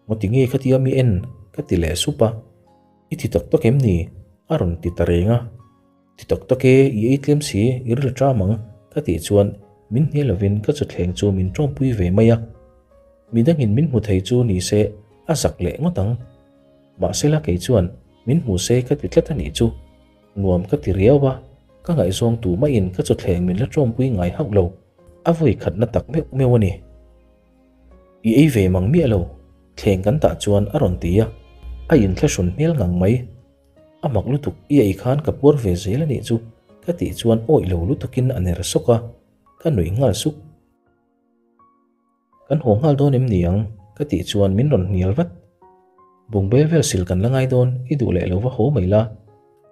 Ngawti nge khatia mi en? ka ti leh sup a. I ti tak tak em ni? a rawn ti ta reng a. Ti tak tak e, i ei tlem si, i ril ṭam ang, ka tih chuan min hne lovin ka chawthleng chu min ṭawmpui ve mai a. Midangin min hmu thei chu ni se a zak leh ngawt ang. Mahsela kei chuan min hmu se ka ti tlat a nih chu. Nuam ka ti riau a, ka ngaihzawng tu maiin ka chawthleng min la ṭawmpui ngai hauh lo. A vawi khatna tak meuh meuh a ni. I ei ve mang miah lo, thleng kan tah chuan a rawn ti a, a inthlahrun hmel ngang mai. A mak lutuk, i ei khan ka puar ve zel a nih chu ka tih chuan awih lo lutukin a ner sawk a, ka nuih nghal suk. Kan haw nghal dawn em ni ang? ka tih chuan min rawn hnial vat. Bungbel vel sil kan la ngai dawn, i duh leh lo va haw mai la.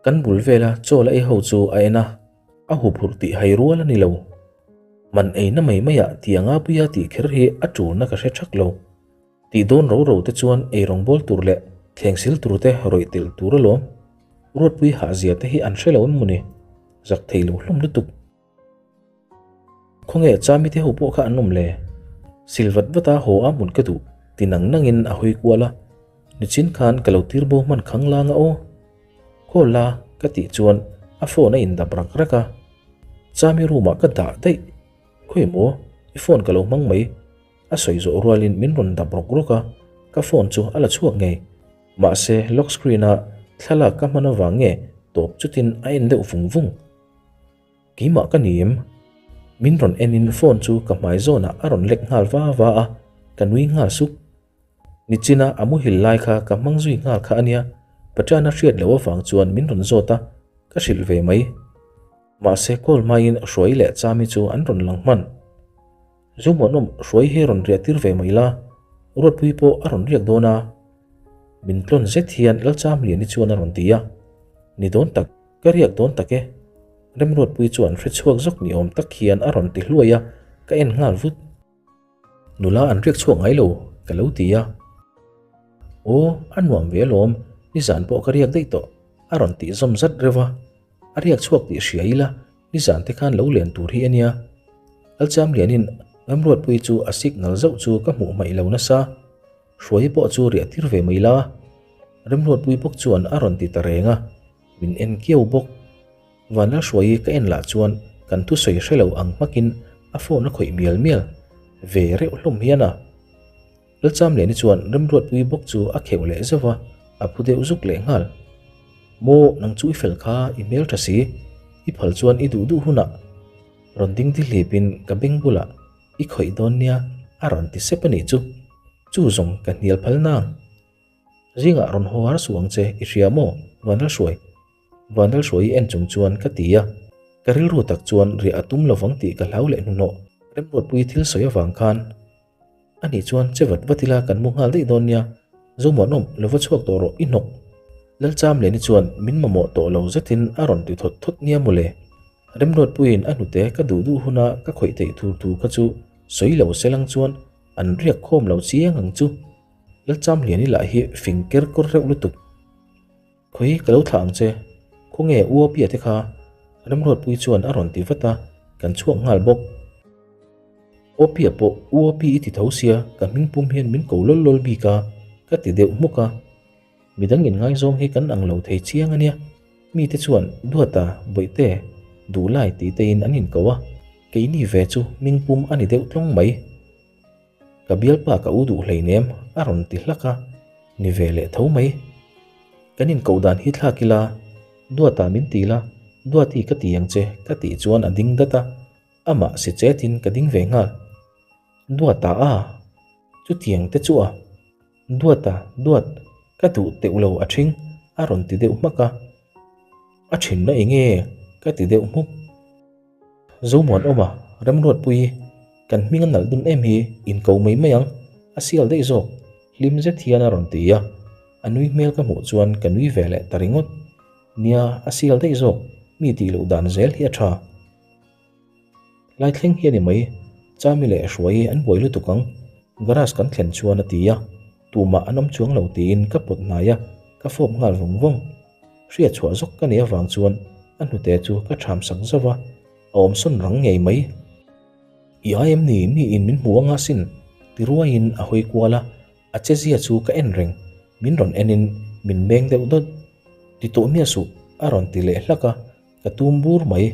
Kan bul vela chaw la ei ho chu a en a, a huphurh tih hai rual a ni lo. Man eina mai maiah tianga puia tih kher hi a tulna ka hre thak lo. Tih dawn ro ro te chuan ei rawngbawl tur leh thleng sil tur te rawih telh tur alawm. Ruatpui hahzia te hi an hre lo em maw ni? Zak thei lo hlawm lutuk. Khawnge Chami te ho pawh kha an awm le? Sil vat vat a haw a hmun ka duh ti nang nangin a hawi kual a, nichin khan ka lo tir bo hman khang lang a aw. Call la ka tih chuan a phone a indap rak rak a, Chami room ah ka dah daih. Khawi maw i phone ka lo hmang mai a sawi zawh rualin min rawn dap rawk rawk a, ka phone chu a la chhuak ngei. Mahse lock screen a thlalak ka hman avang nge tawp chutin a en deuh vung vung. Keimah ka ni em? Min rawn en in phone chu ka hmai zawnah a rawn lek nghal va va a, ka nui nghal suk. Nichina a muhil lai kha ka hmang zui nghal kha a nia, Pathiana hriat loh avang chuan min rawn zawt a, ka hrilh ve mai. Mahse call hmain Hruai leh Chami chu an rawn lang hman. Zomuanawm Hruai hi rawn riah tir ve mai la, Ruatpui pawh a rawn riak dawn a. Min tlawn zet hian Lalchamliani chuan a rawn ti a, Ni dawn tak. Ka riak dawn tak e. Remruatpui chuan hre chhuak zawk ni awm tak hian a rawn ti hluai a, ka en nghal vut. Nula an riak chhuak ngai lo, ka lo ti a. Aw, a nuam ve alawm, nizan pawh ka riak daih tawh, a rawn tih zawm zat reuh a. A riak chhuak tih hria ila, nizan te khan lo len tur hi a nia. Lalchamlianin Remruatpui chu a signal zauh chu ka hmuh hmaih lo nasa. Hruai pawh chu riah tir ve mai la. Remruatpui bawk chuan a rawn ti ta reng a. Min en kiau bawk. Vanlalhruaii ka en lah chuan kan thusawi hre lo ang hmakin a phone a khawih mial mial ve reuh hlawm hian a. Lalchamliani chuan Remruatpui bawk chu a kheuh leh zeuh a, a phu deuh zuk leh nghal. Maw nang chu i fel kha i hmel tha si, i phal chuan i duh duh hunah rawn ding ti hlipin ka beng bulah i khawih dawn nia a rawn ti sep a nih chu. Chu zawng ka hnial phal nang. Zingah rawn haw har suh ang che, i hria maw? Vanlalhruai. Vanlalhruai i en chung chuan ka ti a. Ka rilru tak chuan riah a tum lovang tih ka hlau leh hnuhnawh. Remruatpui thil sawi avang khan a nih chuan che vat vat ila kan mu nghal daih dawn nia, Zomuanawm lo va chhuak tawh rawh i hnawk. Lalchamleni chuan min mamawh tawh lo zetin a rawn ti thawt thawt nia mawle. Remruatpuiin a hnute ka duh duh huna ka khawih theih tur thu kha chu sawi lo selang chuan an riak khawm lo chiang ang chu. Lalchamliani lah hi fing ker kawr reuh lutuk. Khawi ka lo thlah ang che, khawnge U Apia te kha? Remruatpui chuan a rawn ti vat a, kan chhuak nghal bawk. Opia pawh U Api i ti tho sia, ka hming pum hian min ko lawl lawl bik a, ka ti deuh hmuk a. Midang inngaizawng hi kan ang lo thei chiang a nia. Mite chuan Duata, Bawihte, Duhlai tih tein an inko a, keini ve chu hming pum a ni deuh tlawng mai. Ka bialpa ka u duh hleinem a rawn ti hlak a, ni ve leh tho mai. Kan inkoh dan hi thlak ila, Duata min ti la, Duati ka ti ang che ka tih chuan a ding dat a, amah si chetin ka ding ve nghal. Duata a? Chutiang te chu a? Duata, Duat, ka duh teuh lo a ṭhing a rawn ti deuh hmak a. A ṭhinna enge ka ti deuh hmuk. Zomuanawma, Remruatpui, kan hming a nalh dun em hi, inko mai mai ang, a sial daih zawk, hlim zet hian a rawn ti a, a nui hmel ka hmuh chuan ka nui ve leh ta ringawt. Nia, a sial daih zawk, mi tih loh dan zel hi a tha. Lai thleng hi a ni mai, Chami leh Hruai an buai lutuk ang, garage kan thlen chuan a ti a, tumah an awm chuang lo tiin ka pawt hnai a, ka fawp nghal vawng vawng. Hriat chhuah zawk ka nih avang chuan a hnute chu ka ṭham sak zauh a, a awm sawn rang ngei mai. I ai em ni miin min hmu anga sin ti ruaiin a hawi kual a, a chezia chu ka en reng, min rawn enin min meng deuh dawt. Ti tawh miah suh a rawn ti leh hlak a, ka tum bur mai.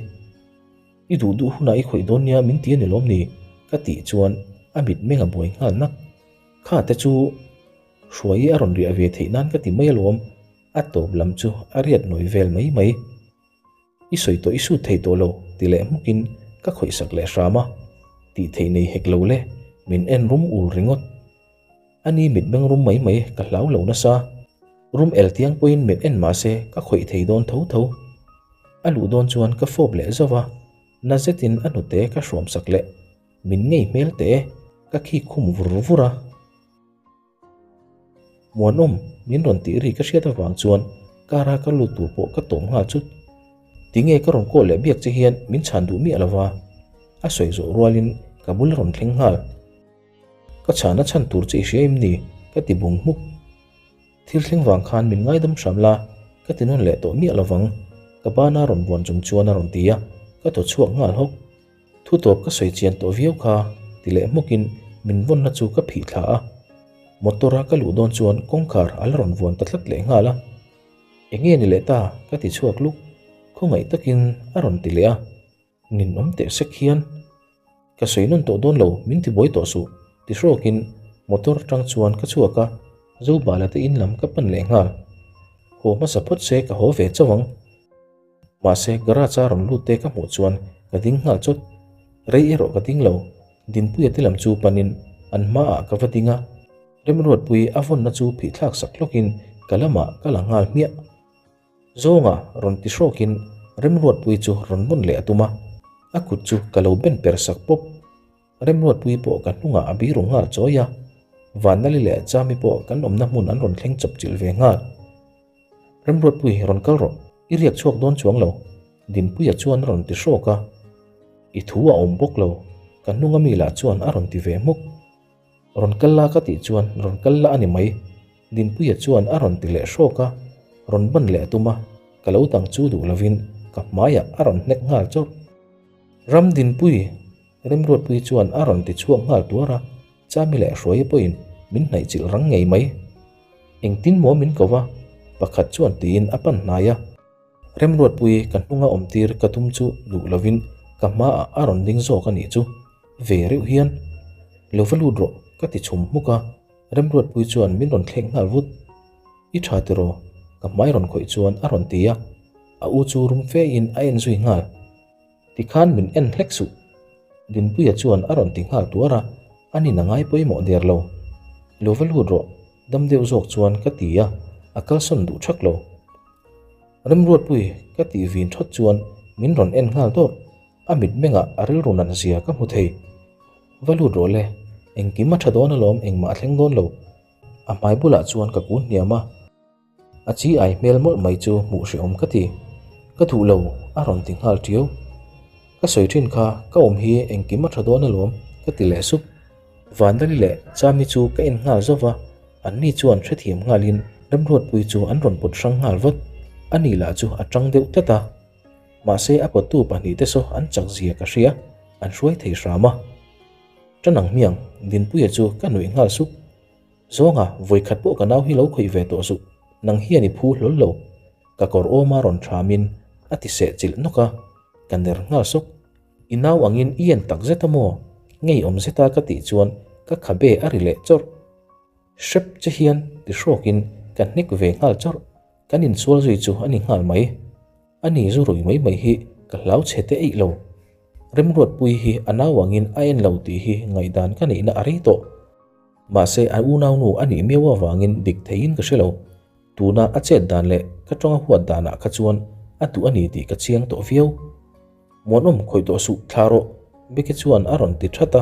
I duh duh hunah i khawih dawn nia min ti a ni lawm ni? ka tih chuan a mitmeng a buai nghal nak. Kha te chu Hruai a rawn riah ve theih nan ka ti mai alawm. A tawp lam chu a riat nawi vel mai mai. I sawi tawh i sut thei tawh lo ti leh hmukin ka khawih sak leh hram a, tih theih nei hek lo le, min en rum ul ringawt. A ni mit beng rum mai mai ka hlau lo nasa. Rum el tiang pawhin min en mah se ka khawih thei dawn tho tho. A luh dawn chuan ka fawp leh zauh a, na zetin a hnute ka hruam sak leh. Min ngei hmel teh e, ka khi khum vur vur a. Muanawm, min rawn tih ri ka hriat avang chuan car a ka lut tur pawh ka tawm nghal chut. Tinge ka rawn call leh biak che hian min chhan duh miah lova? A sawi zawh rualin ka bul a rawn thleng nghal. Ka chhana chhan tur che i hria em ni? Ka ti bung hmuk. Thil thleng vang khan min ngaidam hram la, ka ti nawn leh tawh miah lovang. Ka bana rawn vuan chung chuan a rawn ti a, ka thaw chhuak nghal hawk. Thu tawp ka sawi chian tawh viau kha ti leh hmukin min vawnna chu ka phih thla a. Motor a ka luh dawn chuan kawngkhar a la rawn vuan ta tlat leh nghal a. Enge ni leh ta ka ti chhuak luk, khawngaih takin a rawn ti leh a. Ninawm teh sek hian ka sawi nawn tawh dawn lo min ti buai tawh suh ti hrawkin motor atang chuan ka chhuak a, Zobala te in lam ka pan leh nghal. Haw hmasa phawt se ka haw ve chauh ang. Mahse, garage a rawn lut te ka hmuh chuan ka ding nghal chawt. Rei erawh ka ding lo. Dinpuia te lam chu panin an hmaah ka va ding a. Remruatpui a vawnna chu phih thlak sak hlawkin ka lamah ka la nghal hmiah. Zawnga rawn ti hrawkin Remruatpui chu rawn vawn leh a tum a. A kut chu ka lo ben per sak pawp. Remruatpui pawh ka hnungah a biru nghal chawi a. Vanali leh Chami pawh kan awmna hmun an rawn thleng chawp chilh ve nghal. Remruatpui rawn kal rawh, i riak chhuak dawn chuang lo, Dinpuia chuan a rawn ti hrawk a. I thu a awm bawk lo, ka hnunga mi lah chuan a rawn ti ve hmuk. Rawn kal la ka tih chuan rawn kal la a ni mai, Dinpuia chuan a rawn ti leh hrawk a, rawn ban leh a tum a, ka lo dang chu duh lovin ka hmaiah a rawn hnek nghal chawrh. Ram Dinpui! Remruatpui chuan a rawn ti chhuak nghal tuar a, Chami leh Hruaia pawhin min hnaih chilh rang ngei mai. Engtin maw min ko va? Pakhat chuan tiin a pan hnai a. Remruatpui ka hnunga awm tir ka tum chu duh lovin ka hmaah a rawn ding zawk a nih chu. Ve reuh hian, Lo va lut rawh ka ti chhum hmuk a, Remruatpui chuan min rawn thlek nghal vut. I tha tiraw? Ka hmai rawn khawih chuan a rawn ti a, a u chu rum fe in a en zui nghal. Tikhan min en hlek suh. Dinpuia chuan a rawn ti nghal tuar a, a nin a ngai pawimawh der lo. Lo va lut rawh, dam deuh zawk chuan ka ti a, a kalsawn duh thak lo. Remruatpui ka tih vin thawt chuan Min rawn en nghal dawrh. A mitmengah a rilru nat zia ka hmu thei. Va lut rawh le, engkim a tha dawn alawm engmah a thleng dawn lo. A hmai bulah chuan ka kun hniam a. A chi ai hmel mawlh mai chu hmuh hrehawm ka ti. Ka duh lo, a rawn ti nghal tiau. Ka sawi thin kha, ka awm hi engkim a tha dawn alawm, ka ti leh sup. Vandali leh Chami chu ka en nghal zauh va, anni chuan hrethiam nghalin Remruatpui chu an rawn pawt hrang nghal vat. Ani lah chu a tang deuh tlat a. Mahse a pawttu pahnihte saw an chak zia ka hria, an hruai thei hram a. Tan ang hmiang, Dinpuia chu ka nuih nghal sup. Zawnga, vawikhat pawh ka nau hi lo khawih ve tawh suh, nang hian i phu hlawl lo. Ka kawr awma rawn thamin a ti seh chilh nawk a, ka ner nghal sawk. I nau angin i en tak zet a maw? Ngeiawm zeta ka tih chuan ka khabe a ri leh chawrh. Hrep che hian ti hrawkin ka hnek ve nghal chawrh. Kan insual zui chu a ni nghal mai. A ni zu rui mai mai hi ka hlau chhe te eih lo. Remruatpui hi a nau angin a en lo tih hi ngaihdan ka neihna a rei tawh. Mahse a unaunu a nih miau avangin dik theiin ka hre lo. Tuna a chet dan leh ka tawng a huat danah kha chuan a duh a ni tih ka chiang tawh viau. Muanawm khawih tawh suh thla rawh, Beki chuan a rawn ti that a,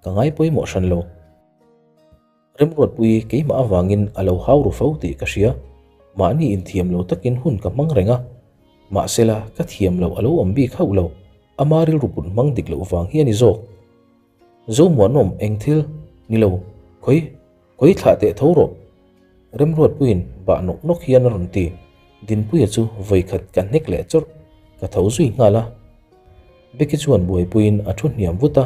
ka ngai pawimawh hran lo. Remruatpui keimah avangin a lo hau ru fo tih ka hria. Mahni inthiam lo takin hun ka hmang reng a. Mahsela, ka thiam loh a lo awm bik hauh lo. Ama rilru put hmang dik loh vang hi a ni zawk. Zomuanawm eng thil? Ni lo, khawi, khawi thlah teh tho rawh. Remruatpuiin bah nawk nawk hian a rawn ti. Dinpuia chu vawikhat ka hnek leh chawrh. Ka tho zui nghal a. Becky chuan buaipuiin a thu hniam vut a.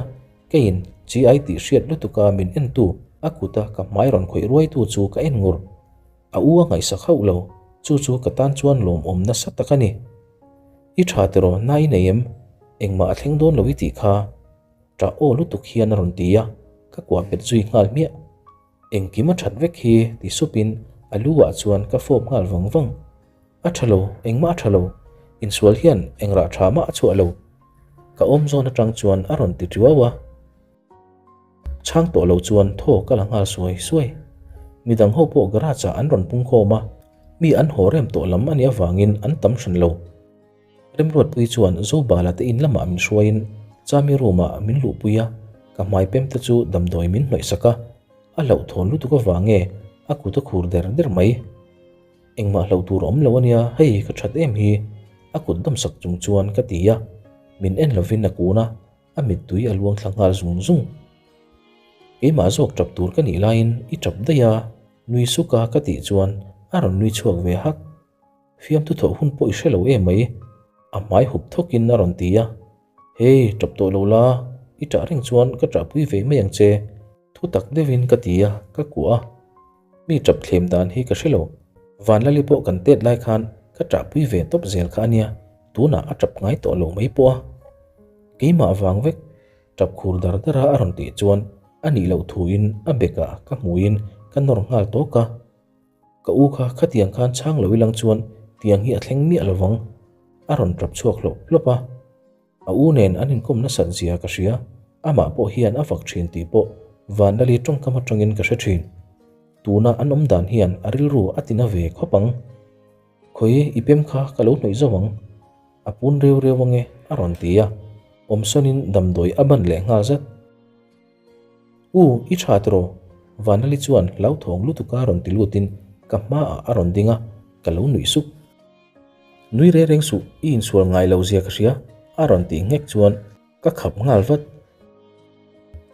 Keiin chi ai tih hriat lutuka min entu a kuta ka hmai rawn khawih ruaitu chu ka en ngur. A u a ngaihsak hauh lo, chu chu ka tan chuan lawmawm nasa tak a ni. I tha tiraw na i nei em? Engmah a thleng dawn lo i tih kha. Ṭah aw lutuk hian a rawn ti a, ka kuah bet zui nghal hmiah. Engkim a that vek hi ti supin a lu ah chuan ka fawp nghal vang vang. A tha lo, engmah a tha lo, insual hian eng rah tha mah a chhuah lo. Ka awm zawn atang chuan a rawn ti tiau a. Chhang tawh lo chuan thaw ka la nghal suai suai. Midang ho pawh garage ah an rawn pung khawm a, mi an haw rem tawh lam a nih avangin an tam hran lo. Remruatpui chuan Zobala te in lamah min hruaiin Chami room ah min luhpui a, ka hmai pem te chu damdawi min hnawih sak a, a hlauhthawn lutuk avang nge a kut a khur der der mai. Engmah hlauh tur a awm lo ania, hei ka that em hi a kut dawmsak chung chuan ka ti a, min en lovin a kun a, a mittui a luang thla nghal zung zung. Keimah zawk tap tur ka nih laiin i tap daih a, nui suk a ka tih chuan a rawn nui chhuak ve hak. Fiamthu thawh hun pawh i hre lo em mai, a hmai hup thawkin a rawn ti a. Hey, tap tawh lo la, i tah reng chuan ka tahpui ve mai ang che, thu tak deuhin ka ti a, ka kuah a. Mi tap thlem dan hi ka hre lo, Vanlali pawh kan tet lai khan ka tahpui ve tawp zel kha a nia, tunah a tap ngai tawh lo mai pawh a. Keimah vang vek, tap khur dar dar a a rawn tih chuan a nih loh thuin a bekah ka hmuiin ka nawr nghal tawk a. Ka u kha khatiang khan chhang lo ilang chuan tiang hi a thleng miah lo vang, a rawn tap chhuak hlawp hlawp a. A u nen an inkawm nasat zia ka hria, amah pawh hian a fak thin tih pawh Vanlali tawngkam atangin ka hre thin. Tuna an awm dan hian a rilru a tina ve khawp ang. Khawi i pem kha ka lo hnawih zo ang, a pun reu reu ange a rawn ti a, awmsawnin damdawi a ban leh nghal zat. U, i tha tiraw? Vanlali chuan hlauthawng lutuka rawn ti lutin ka hmaah a rawn ding a, ka lo nuih sup. Nui reng reng suh, i insual ngai lo zia ka hria, a rawn tih nghek chuan ka khap nghal vat.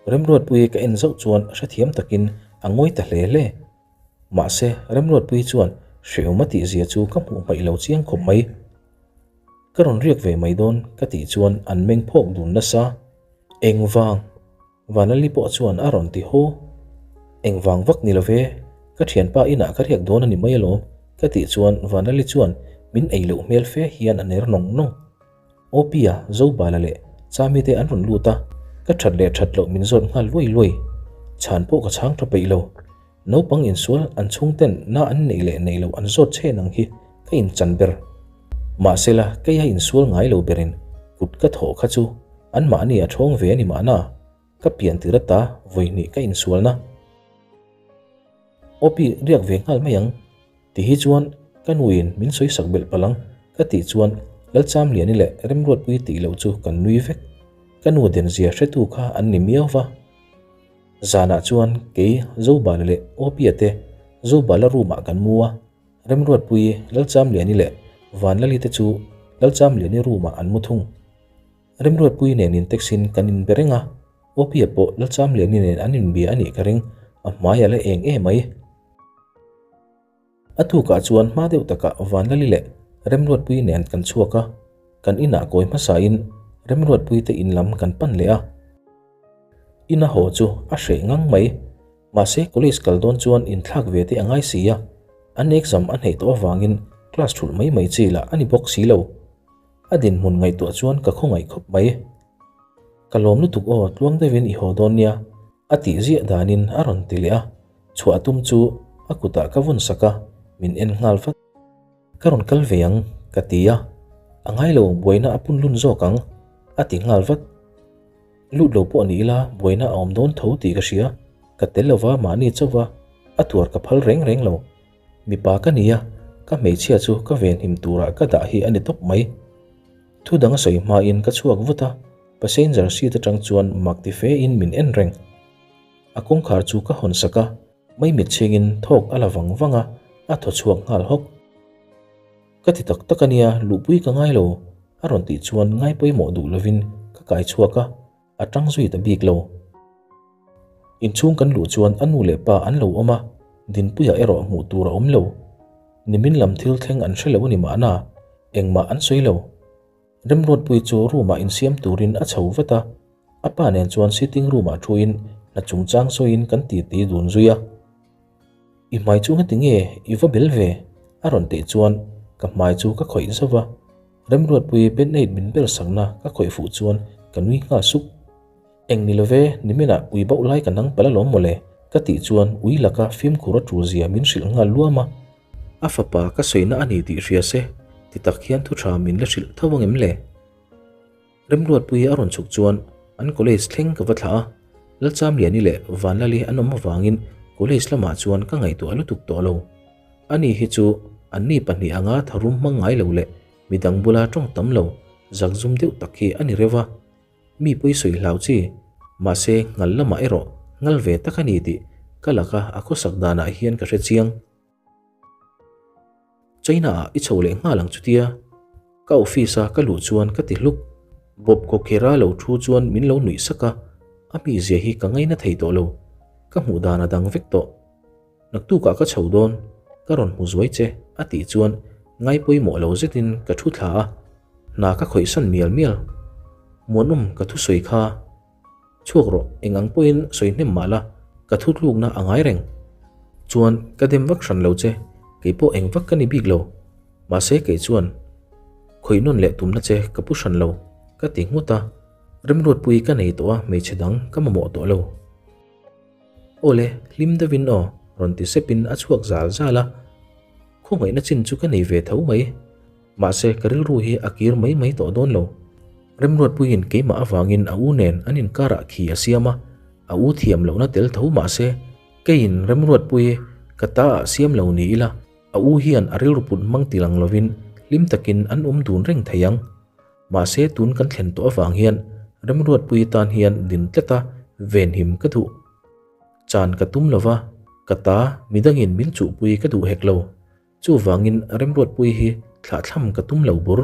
Remruatpuii ka en zauh chuan hrethiam takin a ngawi ta hle hle. Mahse, Remruatpuii chuan hrehawm a tih zia chu ka hmuh hmaih lo chiang khawp mai. Ka rawn riak ve mai dawn ka tih chuan an meng phawk dun nasa. Engvang? Vanlali pawh chuan a rawn ti haw. Engvang vak ni love, ka thianpa inah ka riak dawn a ni mai alawm ka tih chuan Vanlali chuan min ei loh hmel fe hian a ner nawng nawng. Opia, Zobala leh Chami te an rawn lut a, ka that leh that loh min zawt nghal luai luai. Chhan pawh ka chhang tha peih lo. Naupang insual an chhungten na an neih leh neih loh an zawt chhen ang hi ka inchan ber. Mahsela keia insual ngai lo berin kut ka thawh kha chu anmahni a thawng ve a ni mahna, ka pian tir ata vawihnih ka insualna. Opi riak ve nghal mai ang. Ti hi chuan ka nuin min sawi sak belh palh ang ka tih chuan Lalchamliani leh Remruatpui tih loh chu kan nui vek. Ka nu denzia hretu kha an ni miau va. Zanah chuan kei Zobala leh Opia te Zobala room ah kan mu a, Remruatpui, Lalchamliani leh Vanlali te chu Lalchamliani room ah an mu thung. Remruatpui nen in text in kan inbe reng a, Opia pawh Lalchamliani nen an inbia a nih ka ring, a hmai a la eng em mai. A tukah chuan hma deuh takah Vanlali leh Remruatpui nen kan chhuak a, kan inah kawi hmasain Remruatpui te in lam kan pan leh a. Ina haw chu a hreh ngang mai, mahse college kal dawn chuan inthlak ve te a ngai si a, an exam a hneih tawh avangin class thulh mai mai chi lah a ni bawk si lo. A dinhmun ngaihtuah chuan ka khawngaih khawp mai. Ka lawm lutuk aw, tluang deuhin i haw dawn nia, A tih ziah danin a rawn ti leh a, chhuah tum chu a kutah ka vawn sak a, min en nghal vat. Ka rawn kal ve ang, ka ti a, a ngai lo, buaina a pun lun zawk ang, a ti nghal vat. Lut lo pawh ni ila buaina a awm dawn tho tih ka hria, ka tel lova mahni chauva a tuar ka phal reng reng lo. Mipa ka ni a, ka hmeichhia chu ka venhim turah ka dah hi a ni tawp mai. Thu dang a sawi hmain ka chhuak vut a, passenger seat atang chuan mak ti fe in min en reng. A kawngkhar chu ka hawn sak a, maimit chhingin thawk a la vang vang a, a thaw chhuak nghal hawk. Ka ti tak tak a nia, luhpui ka ngai lo, a rawn tih chuan ngai pawimawh duh lovin ka kai chhuak a, a tang zui ta bik lo. Inchhung kan luh chuan a nu leh pa an lo awm a, Dinpuia erawh hmuh tur a awm lo. Nimin lam thil thleng an hre lo a ni mahna, engmah an sawi lo. Remruatpui chu room-ah insiam turin a chho vat a, a pa nen chuan sitting room-ah thuin hna chungchang sawiin kan titi dun zui a. I hmai chu ngati nge i va bel ve? a rawn tih chuan ka hmai chu ka khawih zauh a, Remruatpui band-aid min bel sakna ka khawih fuh chuan ka nui nghal sup. Eng ni love, niminah ui bauh lai ka nang palh alawm mawle, ka tih chuan ui laka fimkhur a tul zia min hrilh nghal luam a. A fapa ka sawina a ni tih hria se, ti tak hian thu tha min la hrilh tho ang em le? Remruatpui a rawn chhuk chuan an college thleng ka va thlah a, Lalchamliani leh Vanlali an awm avangin college lamah chuan ka ngaihtuah lutuk tawh lo. Ani hi chu anni pahnih anga tharum hmang ngai lo leh midang bula tawng tam lo, zakzum deuh tak hi a ni reuh a. Mi pawi sawi hlau chi, mahse ngal lamah erawh ngal ve tak a ni tih ka laka a khawsak danah hian ka hre chiang. China ah i chho leh nghal ang chutia ka office a ka luh chuan ka ti hluk. Bob Kokhera lo thu chuan min lo nuih sak a, a mizia hi ka ngaina thei tawh lo, ka hmuh dan a dang vek tawh. Naktukah ka chho dawn, ka rawn hmu zuai che, a tih chuan ngai pawimawh lo zetin ka thu thla a, hna ka khawihsan mial mial. Muanawm ka thusawi kha chhuak rawh, eng ang pawhin sawi hnem mah la, ka thutlukna a ngai reng. Chuan ka dem vak hran lo che, kei pawh eng vak ka ni bik lo. Mahse kei chuan khawih nawn leh tumna che ka pu hran lo, ka ti nghut a, remruatpui ka nei tawh a hmeichhe dang ka mamawh tawh lo. Awle, hlim deuhin aw, rawn ti sepin a chhuak zal zal a. Khawngaihna chin chu ka nei ve tho mai. Mahse, ka rilru hi a kir mai mai tawh dawn lo. Remruatpuiin keimah avangin a u nen an inkarah khi a siam a, a u thiam lohna tel tho mahse, keiin Remruatpui ka ta ah siam lo ni ila, a u hian a rilru put hmang ti lang lovin hlim takin an awm dun reng thei ang. Mahse tun kan thlen tawh avang hian Remruatpui tan hian din tlat a venhim ka duh. Chan ka tum lova, ka ta midangin min chuhpui ka duh hek lo. Chuvangin Remruatpui hi thlahthlam ka tum lo bur.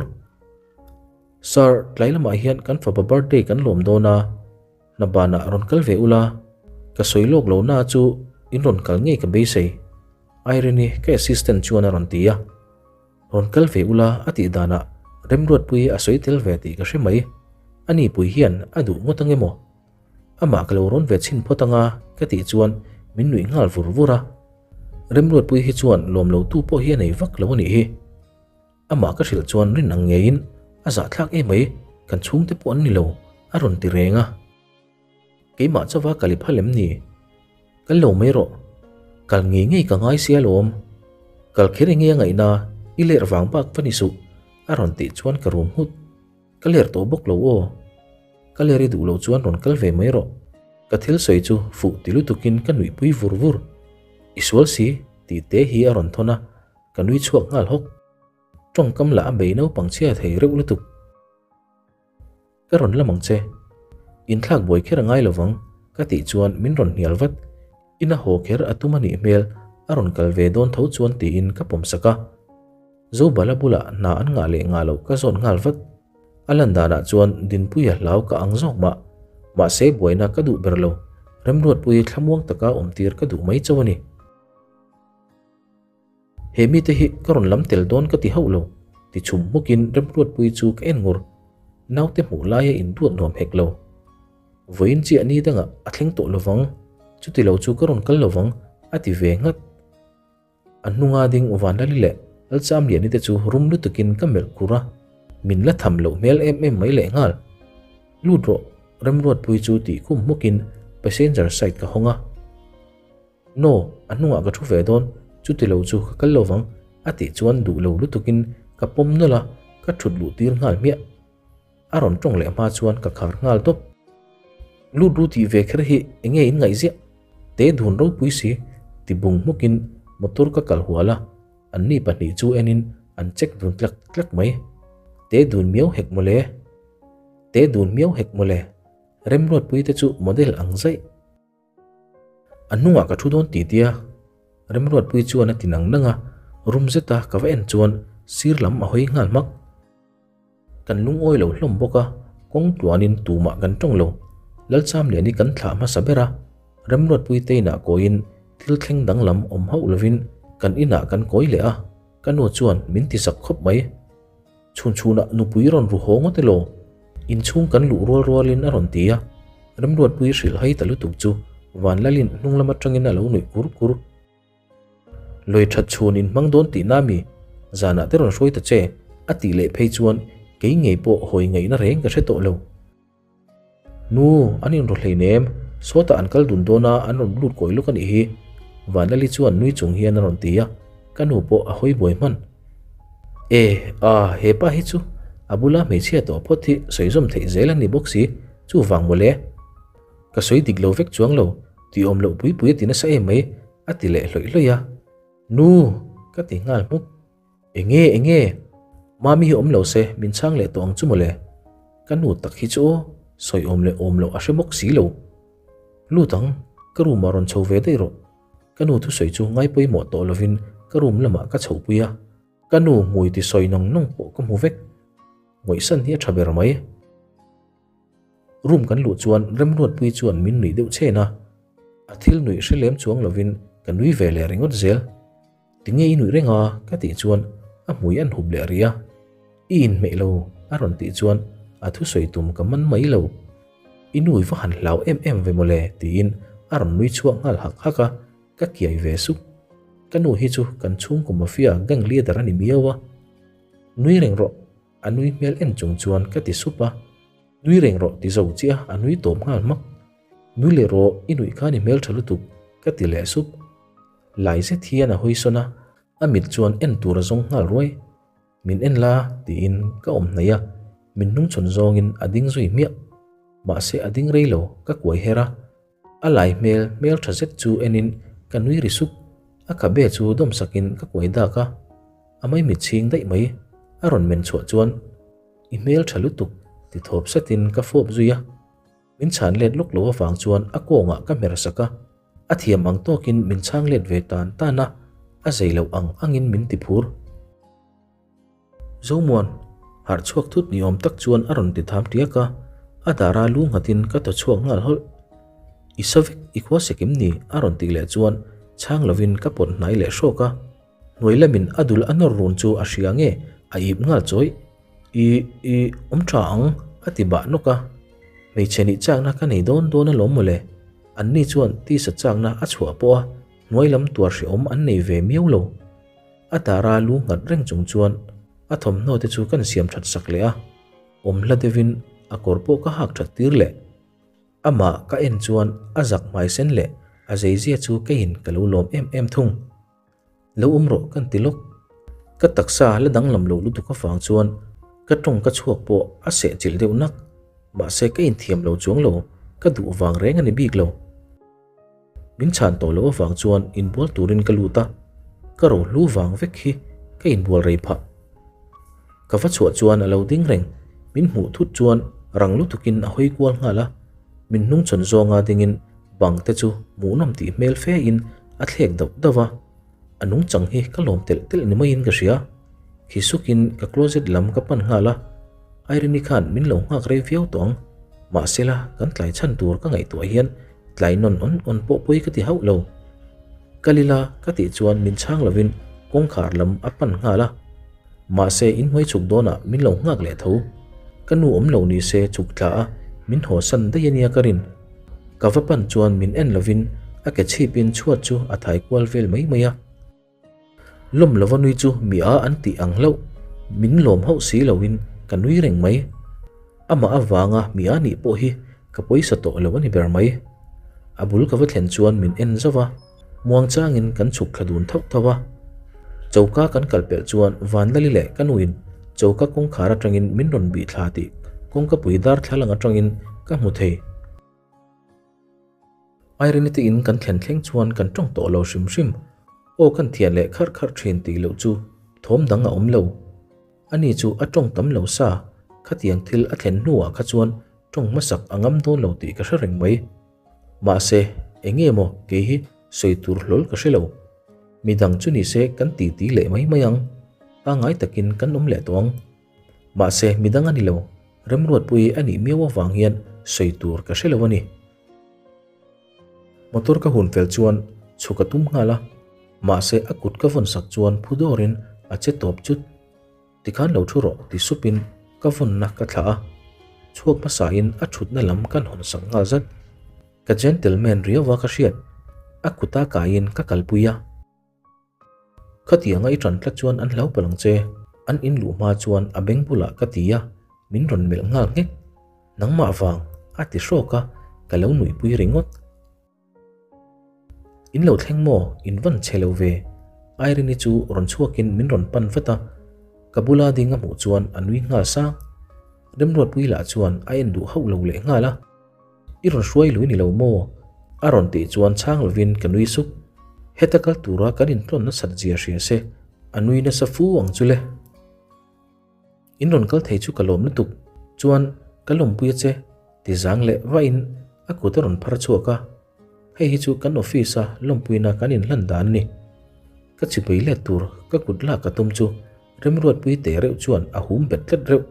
Sir, tlai lamah hian kan fapa birthday kan lawm dawn a, hna banah rawn kal ve ula, ka sawi lawk lo na chu in rawn kal ngei ka beisei, Irene-i ka assistant chuan a rawn ti a. Rawn kal ve ula a tih danah Remruatpui a sawi tel ve tih ka hre mai. A nipui hian a duh ngawt ange maw? Amah ka lo rawn ve chhin phawt anga ka tih chuan min nuih nghal vur vur a. Remruatpui hi chuan lawm lo tu pawh hi a nei vak lo a nih hi. Amah ka hrilh chuan rin ang ngeiin a zahthlak emai, kan chhungte pawh an ni lo a rawn ti reng a. Keimah chauva kal i phal em ni? Kal lo mai rawh. Kal ngei ngei ka ngai sia lawm. Kal kher enge a ngaihna, i ler vang bak va ni suh, a rawn tih chuan ka rum nghut. Ka ler tawh bawk lo aw. Ka ler i duh loh chuan rawn kal ve mai rawh. Ka thil sawi chu fuh ti lutukin ka nuihpui vur vur. I sual si, tih te hi a rawn thawn a, ka nui chhuak nghal hawk. Tawngkam lah a bei naupang chhia thei reuh lutuk. Ka rawn lam ang che. Inthlak buai kher a ngai lovang ka tih chuan min rawn hnial vat. Ina haw kher a tum a nih hmel a rawn kal ve dawn tho chuan tiin ka pawm sak a. Zobala bulah hna an ngah leh ngah loh ka zawt nghal vat. A lan danah chuan Dinpuia hlau ka ang zawk mah. Mahse buaina ka duh ber lo. Remruatpui thlamuang taka awmtir ka duh mai chauh a ni. He mite hi ka rawn lam tel dawn ka ti hauh lo, ti chhum hmukin Remruatpuii chu ka en ngur. Naute hmuh laia induat nuam hek lo. Vawiin chiah ni dangah a thleng tawh lovang, chuti lo chu ka rawn kal lovang, a ti ve nghat. A hnunga ding Vanlali leh Lalchamliani te chu rum lutukin ka melh kur a, min la tham loh hmel em em mai lehnghal. Lut rawh, Remruatpuii chu tih khum hmukin passenger side ka hawng a. No, a hnungah ka thu ve dawn, chuti lo chu ka kal lo vang, a tih chuan duh lo lutukin ka pawm nawlh a, ka thut luh tir nghal hmiah. A rawn tawng leh hma chuan ka khar nghal tawp. Lut ru tih ve kher hi enge in ngaih ziah? Te dun ropui si, ti bung hmukin motor ka kal hual a, anni pahnih chu enin an check dun tlak tlak mai. Te dun miau hek mawle. Te dun miau hek mawle. Remruatpui te chu model ang zaih. A hnungah ka thu dawn ti tia Remruatpui chuan a ti nang nang a, rum zeta ka va en chuan sir lam a hawi nghal hmak. Kan lungawi lo hlawm bawk a, kawng tluanin tumah kan tawng lo. Lalchamliani kan thlah hmasa ber a, Remruatpui te inah kawiin thil thleng danglam awm hauh lovin kan inah kan kawi leh a, ka nu chuan min ti zak khawp mai. Chhun chhunah nupui rawn ru haw ngawt elaw? Inchhung kan luh rual rualin a rawn ti a, Remruatpui hrilh hai ta lutuk chu Vanlalin hnung lam atangin a lo nuih kur kur. Lawi that chhun in hmang dawn tihna mi? Zanah te rawn hruai ta che, a tih leh phei chuan kei ngei pawh hawi ngaihna reng ka hre tawh lo. Nu, an inraw hleinem, sawtah an kal dun dawn a, an rawn lut kawi lawk a nih hi, Vanlali chuan nui chung hian a rawn ti a, ka nu pawh a hawi buai hman. E, a, he pa hi chu a bula hmeichhia tawh phawt hi sawi zawm theih zel a ni bawk si, chuvang mawle. Ka sawi dik lo vek chuang lo, tih awm loh pui pui a ti nasa em mai, a ti leh hlawih hlawih a. Nu, ka ti nghal hmuk. Enge enge? Mami hi awm lo se min chhang leh tawh ang chu mawle. Ka nu tak hi chu aw, sawi awm leh awm loh a hre bawk si lo. Lut ang, ka room ah rawn chho ve daih rawh. Ka nu thusawi chu ngai pawimawh tawh lovin ka room lamah ka chhohpui a. Ka nu hmui ti sawi nawng nawng pawh ka hmu vek. Ngawihsan hi a tha ber mai. Room kan luh chuan Remruatpui chuan min nuih deuh chhen a. A thil nuih hre lem chuang lovin ka nui ve leh ringawt zel. Tinge i nuih reng a? ka tih chuan a hmui an hup leh rih a. I inhmeh lo a rawn tih chuan a thusawi tum ka man mai lo. I nu i va han hlau em em ve mawle tiin a rawn nui chhuak nghal hak hak a, ka kiai ve sup. Ka nu hi chu kan chhungkaw mafia gang leader a ni miau a. Nui reng rawh a nui hmel en chung chuan ka ti sup a. Nui reng rawh ti zo chiah a nui tawp nghal hmak. Nui leh rawh i nuih khan i hmeltha lutuk ka ti leh sup. Lai zet hian a hawi sawn a, a mit chuan en tur a zawng nghal ruai. Min en la tiin ka awm hnaih a, min hnungchhawn zawngin a ding zui hmiah. Mahse a ding rei lo, ka kuai her a. A lai hmel hmel tha zet chu enin ka nui ri suk. A khabe chu dawm sakin ka kuai dak a, a maimit chhing daih mai. A rawn men chhuah chuan, I hmel tha lutuk ti thawp satin ka fawp zui a. Min chhan let lawk lo avang chuan a kawngah ka hmer sak a, a thiam ang tawkin min chhang let ve tan tan a, a zei loh ang angin min ti phur. Zomuan, harh chhuak thut ni awm tak chuan a rawn ti tham tiak a, a dara lu nghatin ka thaw chhuak nghal hawlh. I sa vek, i khua sek em ni? a rawn tih leh chuan chhang lovin ka pawt hnai leh hrawk a, hnuai lamin a dul a nawr run chu a hria nge a ip nghal chawih. I, i, awm tha ang, a ti bah nawk a. Hmeichhe nih chakna ka nei dawn dawn alawm mawle. Anni chuan tisa chakna a chhuah pawh a, hnuai lam tuar hrehawm an nei ve miau lo. A dara lu nghat reng chung chuan a thawmhnaw te chu kan siam that sak leh a, awm hla deuhin a kawr pawh ka hak that tir leh. Amah ka en chuan a zak hmai sen leh a zeizia chu keiin ka lo lawm em em thung. Lo awm rawh kan ti lawk. Ka taksa la danglam lo lutuk avang chuan ka tawng ka chhuak pawh a seh chilh deuh nak. Mahse ka inthiam lo chuang lo, ka duh vang reng a ni bik lo. Min chhan tawh loh avang chuan inbual turin ka lut a, ka rohlu vang vek hi ka inbual rei phah. Ka va chhuah chuan a lo ding reng, min hmuh thut chuan rang lutukin a hawi kual nghal a, min hnungchhawn zawnga dingin bang te chu hmuhnawm tih hmel fe in a thlek dauh dauh a, a nungchang hi ka lawm telh telh ni maiin ka hria. Khi sukin ka closet lam ka pan nghal a, Irene-i khan min lo nghak rei viau tawh ang, mahsela kan tlai chhan tur ka ngaihtuah hian tlai nawn awn awn pawh pawi ka ti hauh lo. Kal ila ka tih chuan min chhang lovin kawngkhar lam a pan nghal a. Mahse inhnuai chhuk dawnah min lo nghak leh tho. Ka nu awm lo ni se chhuk thla a min haw san daih ania ka rin. Ka va pan chuan min en lovin a ke chhipin chhuat chu a thai kual vel mai mai a. Lawm lova nui chu mi a an tih ang hlauh, min lawm hauh si loin ka nui reng mai. Amah avanga mi a nih pawh hi ka pawisa tawh lo a ni ber mai. A bul ka va thlen chuan min en zauh a. Muangchangin kan chhuk thla dun thauh thauh a. Choka kan kal pelh chuan Vanlali leh ka nuin choka kawngkhar atangin min rawn bih thla tih kawngkapui darthlalang atangin ka hmu thei. Irene te in kan thlen thleng chuan kan tawng tawh lo hrim hrim. Aw kan thian leh kharh kharh thin tih loh chu thawm dang a awm lo. Ani chu a tawng tam lo sa, khatiang thil a thlen hnuah kha chuan tawng hmasak a ngam dawn lo tih ka hre reng mai. Mahse, eng nge maw kei hi sawi tur hlawl ka hre lo. Midang chu nise kan titi leh mai mai ang. Pangngai takin kan awm leh tawh ang. Mahse, midang a ni lo. Remruatpui a nih miau avang hian sawi tur ka hre lo a ni. Motor ka hun fel chuan chhuk a tum nghal a. Mahse, a kut ka vawn sak chuan phu dawrin a che tawp chut. Tikhan lo thu rawh ti supin ka vawnna ka thlah a, chhuak hmasain a thutna lam kan hawn sak nghal zat. Ka gentleman riauva ka hriat, a kuta kaiin ka kalpui a. Khatianga i ṭan tlat chuan an hlau palh ang che, an in luh hma chuan a beng bulah ka ti a, min rawn melh nghal nghek. Nangmah vang, a ti hrawk a, ka lo nuihpui ringawt. In lo thleng maw? In van chhe lo ve. Irene-i chu rawn chhuakin min rawn pan vat a, ka bula ding a hmuh chuan a nui nghal sang. Remruatpui lah chuan a en duh hauh lo leh nghal a. I rawn hruai lui ni lo maw? A rawn tih chuan chhang lovin ka nui sup. Heta kal tura kan intlawn nasat zia hria se, a nui nasa fu ang chu le. In rawn kal thei chu ka lawm lutuk, chuan ka lawmpui a che, ti zang leh vahin a kut a rawn phar chhuak a, hei hi chu kan office a lawmpuina kan inhlan dan a ni. Ka chipui let tur ka kut lak ka tum chu Remruatpui teh reuh chuan a hum bet tlat reuh.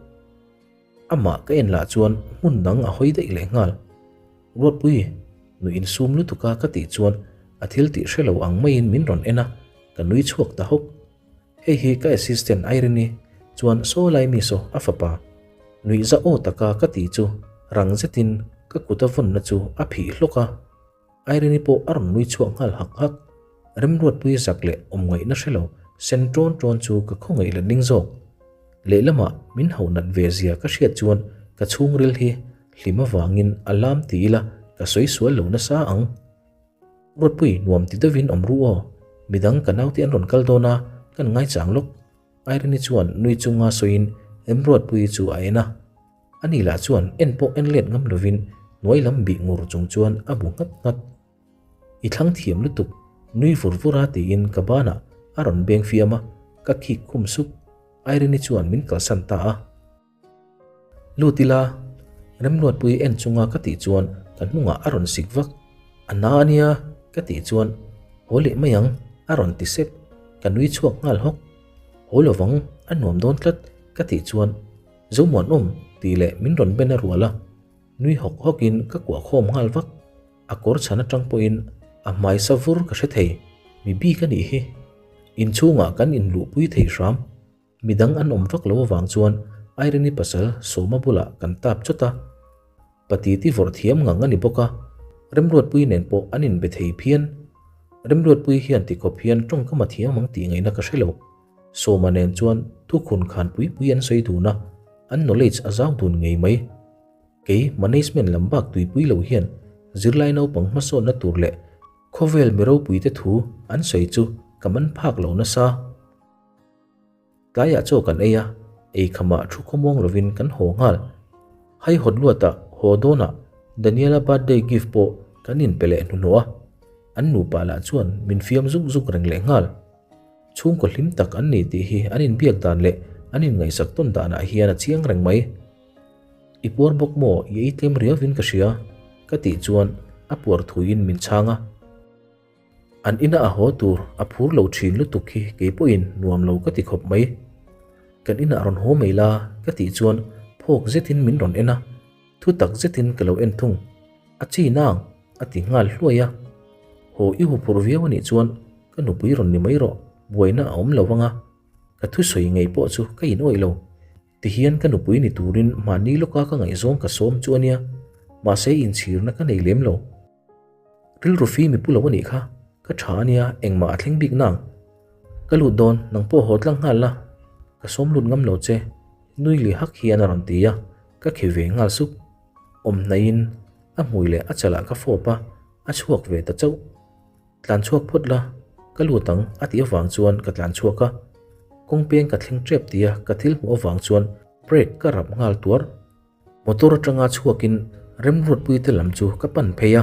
Amah ka en lah chuan hmun dang a hawi daih leh nghal. Ruatpui, nu insum lutuk a ka tih chuan a thil tih hre lo ang maiin min rawn en a, ka nui chhuak ta hawk. Hei hi ka assistant Irene-i chuan saw lai mi saw a fapa nuihza aw taka ka tih chu rang zetin ka kut a vawnna chu a phih hlawk a. Irene-i pawh a rawn nui chhuak nghal hak hak. Remruatpui zak leh awmngaihna hre lo sen ṭawn ṭawn chu ka khawngaih let ning zawk. Lehlamah min hauh nat ve zia ka hriat chuan ka chhungril hi hlim avangin a lam ti ila ka sawi sual lo nasa ang. Ruatpui nuam ti deuhin awm ru aw, midang ka naute an rawn kal dawn a, kan ngaichang lawk. Irene-i chuan nui chunga sawiin Remruatpuii chu a en a. Ani lah chuan en pawh en let ngam lovin hnuai lam bih ngur chung chuan a bu nghat nghat. I thlang thiam lutuk, nui vur vur a tiin ka banah a rawn beng fiam a, ka khik khum sup. Irene-i chuan min kalsan ta a. Lut ila, Remruatpui en chunga ka tih chuan ka hnungah a rawn sik vak. A na a nia ka tih chuan haw leh mai ang a rawn ti sep, ka nui chhuak nghal hawk. Haw lovang a nuam dawn tlat ka tih chuan Zomuanawm tih leh min rawn ben a rual a, nui hawk hawkin ka kuah khawm nghal vak. A kawr chhan atang pawhin a hmai sa vur ka hre thei, mi bik a nih hi. Inchhungah kan inluhpui thei hram. Midang an awm vak lo avang chuan Irene-i pasal Sawma bulah kan tap chawt a. Patiti vawrh thiam ngang a ni bawk a, Remruatpui nen pawh an inbe thei phian. Remruatpui hian tikhawp hian tawngkam a thiam ang tih ngaihna ka hre lo. Sawma nen chuan thukhun khan pui pui an sawi dun a, an knowledge a zau dun ngei mai. Kei management lam bak tuipui lo hian zirlai naupang hmasawnna tur leh khawvel mi ropuite thu an sawi chu ka man phak lo nasa. Tlaiah chaw kan ei a, ei khamah thu khawmuang lovin kan haw nghal. Hai hawt luatah haw dawnah Daniela birthday gift pawh kan inpe leh hnuhnawh a, an nupa lah chuan min fiam zuk zuk reng leh nghal. Chhungkaw hlim tak an ni tih hi an inbiak dan leh An inngaihsak tawn danah hian a chiang reng mai. I puar bawk maw i ei tlem riauvin ka hria ka tih chuan a puar thuiin min chhang a. An ina a haw tur a phur lo thin lutuk hi kei pawhin nuam lo ka ti khawp mai. Kan inah rawn haw mai la ka tih chuan phawk zetin min rawn en a, thu tak zetin ka lo en thung. A chi nang a ti nghal hluai a. Haw i huphurh viau anih chuan ka nupui rawn ni mai rawh, buaina a awm lo vang a. Ka thusawi ngei pawh chu ka inawih lo. Tihian ka nupui ni turin mahni lawka ka ngaihzawng ka sawm chu a nia, mahse inchhirna ka nei lem lo. Rilru fi mi pu lo a nih kha, ka tha a nia, engmah a thleng bik nang. Ka lut dawn, nang pawh haw tlang nghal la, ka sawm lut ngam lo che, nui li hak hian a rawn ti a, ka khi ve nghal sup. Awm hnaihin a hmui leh a chalah ka fawp a, a chhuak ve ta chauh. Tlan chhuak phawt la, ka lut ang a tih avang chuan ka tlan chhuak a. Kawng peng ka thleng tep tia ka thil hmuh avang chuan brake ka rap nghal tuar. Motor atanga chhuakin remruatpuite lam chu ka pan phei a.